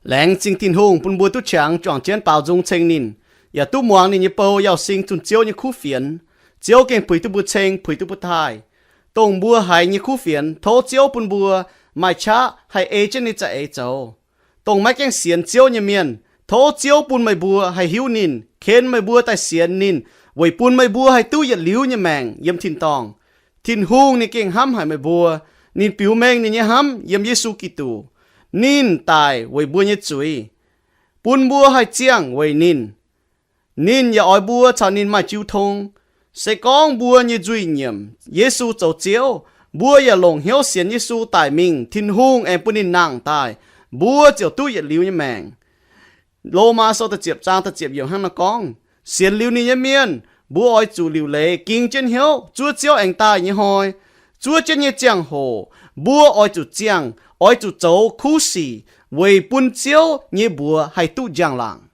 Laengz zingh Tin-Hungh bun mbuo duqv qangx juangc jienv baaux nzung ceng ninh, yaac duqv muangx ninh nyei bou Yauz Sing zunh Ziouv nyei kuv fienx. Ziouv gengh puix duqv mbuo ceng, puix duqv mbuo taaih. Dongh mbuo haiz nyei kuv fienx, tov Ziouv bun mbuo maaih qaqv haih ei jienv ninh za'eix zoux. Dongh maiv gaengh sienx Ziouv nyei mienh, tov Ziouv bun meih mbuo haih hiuv ninh, ken meih mbuo daaih sienx ninh, weic bun meih mbuo haih duqv yietc liuz nyei maengc yiem tin-dorngh. Tin-Hungh ninh gengh hnamv haic meih mbuo. Ninh biux mengh ninh nyei hnamv yiem Yesu Giduc. Ninh daic weic mbuo nyei zuiz, bun mbuo haih ziangh weic ninh. Ninh yaac oix mbuo caux ninh maaih jiu tong. Se gorngv mbuo nyei nzuih nyiemc Yesu zoux Ziouv, mbuo yaac longc hnyouv sienx Yesu daic mingh, Tin-Hungh aengx bun ninh nangh daaih, mbuo ziouc duqv yietc liuz nyei maengc. Lomaa Sou da'ziepc zaang da'ziepc yiemc hnangv naaiv gorngv, sienx liuz ninh nyei mienh, mbuo oix zuqc liuc leiz ging jienv hnyouv zuov Ziouv aengx daaih nyei hnoi. Zuov jienv nyei ziangh hoc, mbuo oix zuqc ziangh, oix zuqc zoux kuv sic weic bun Ziouv nyei mbuox haih duqv njang-laangc.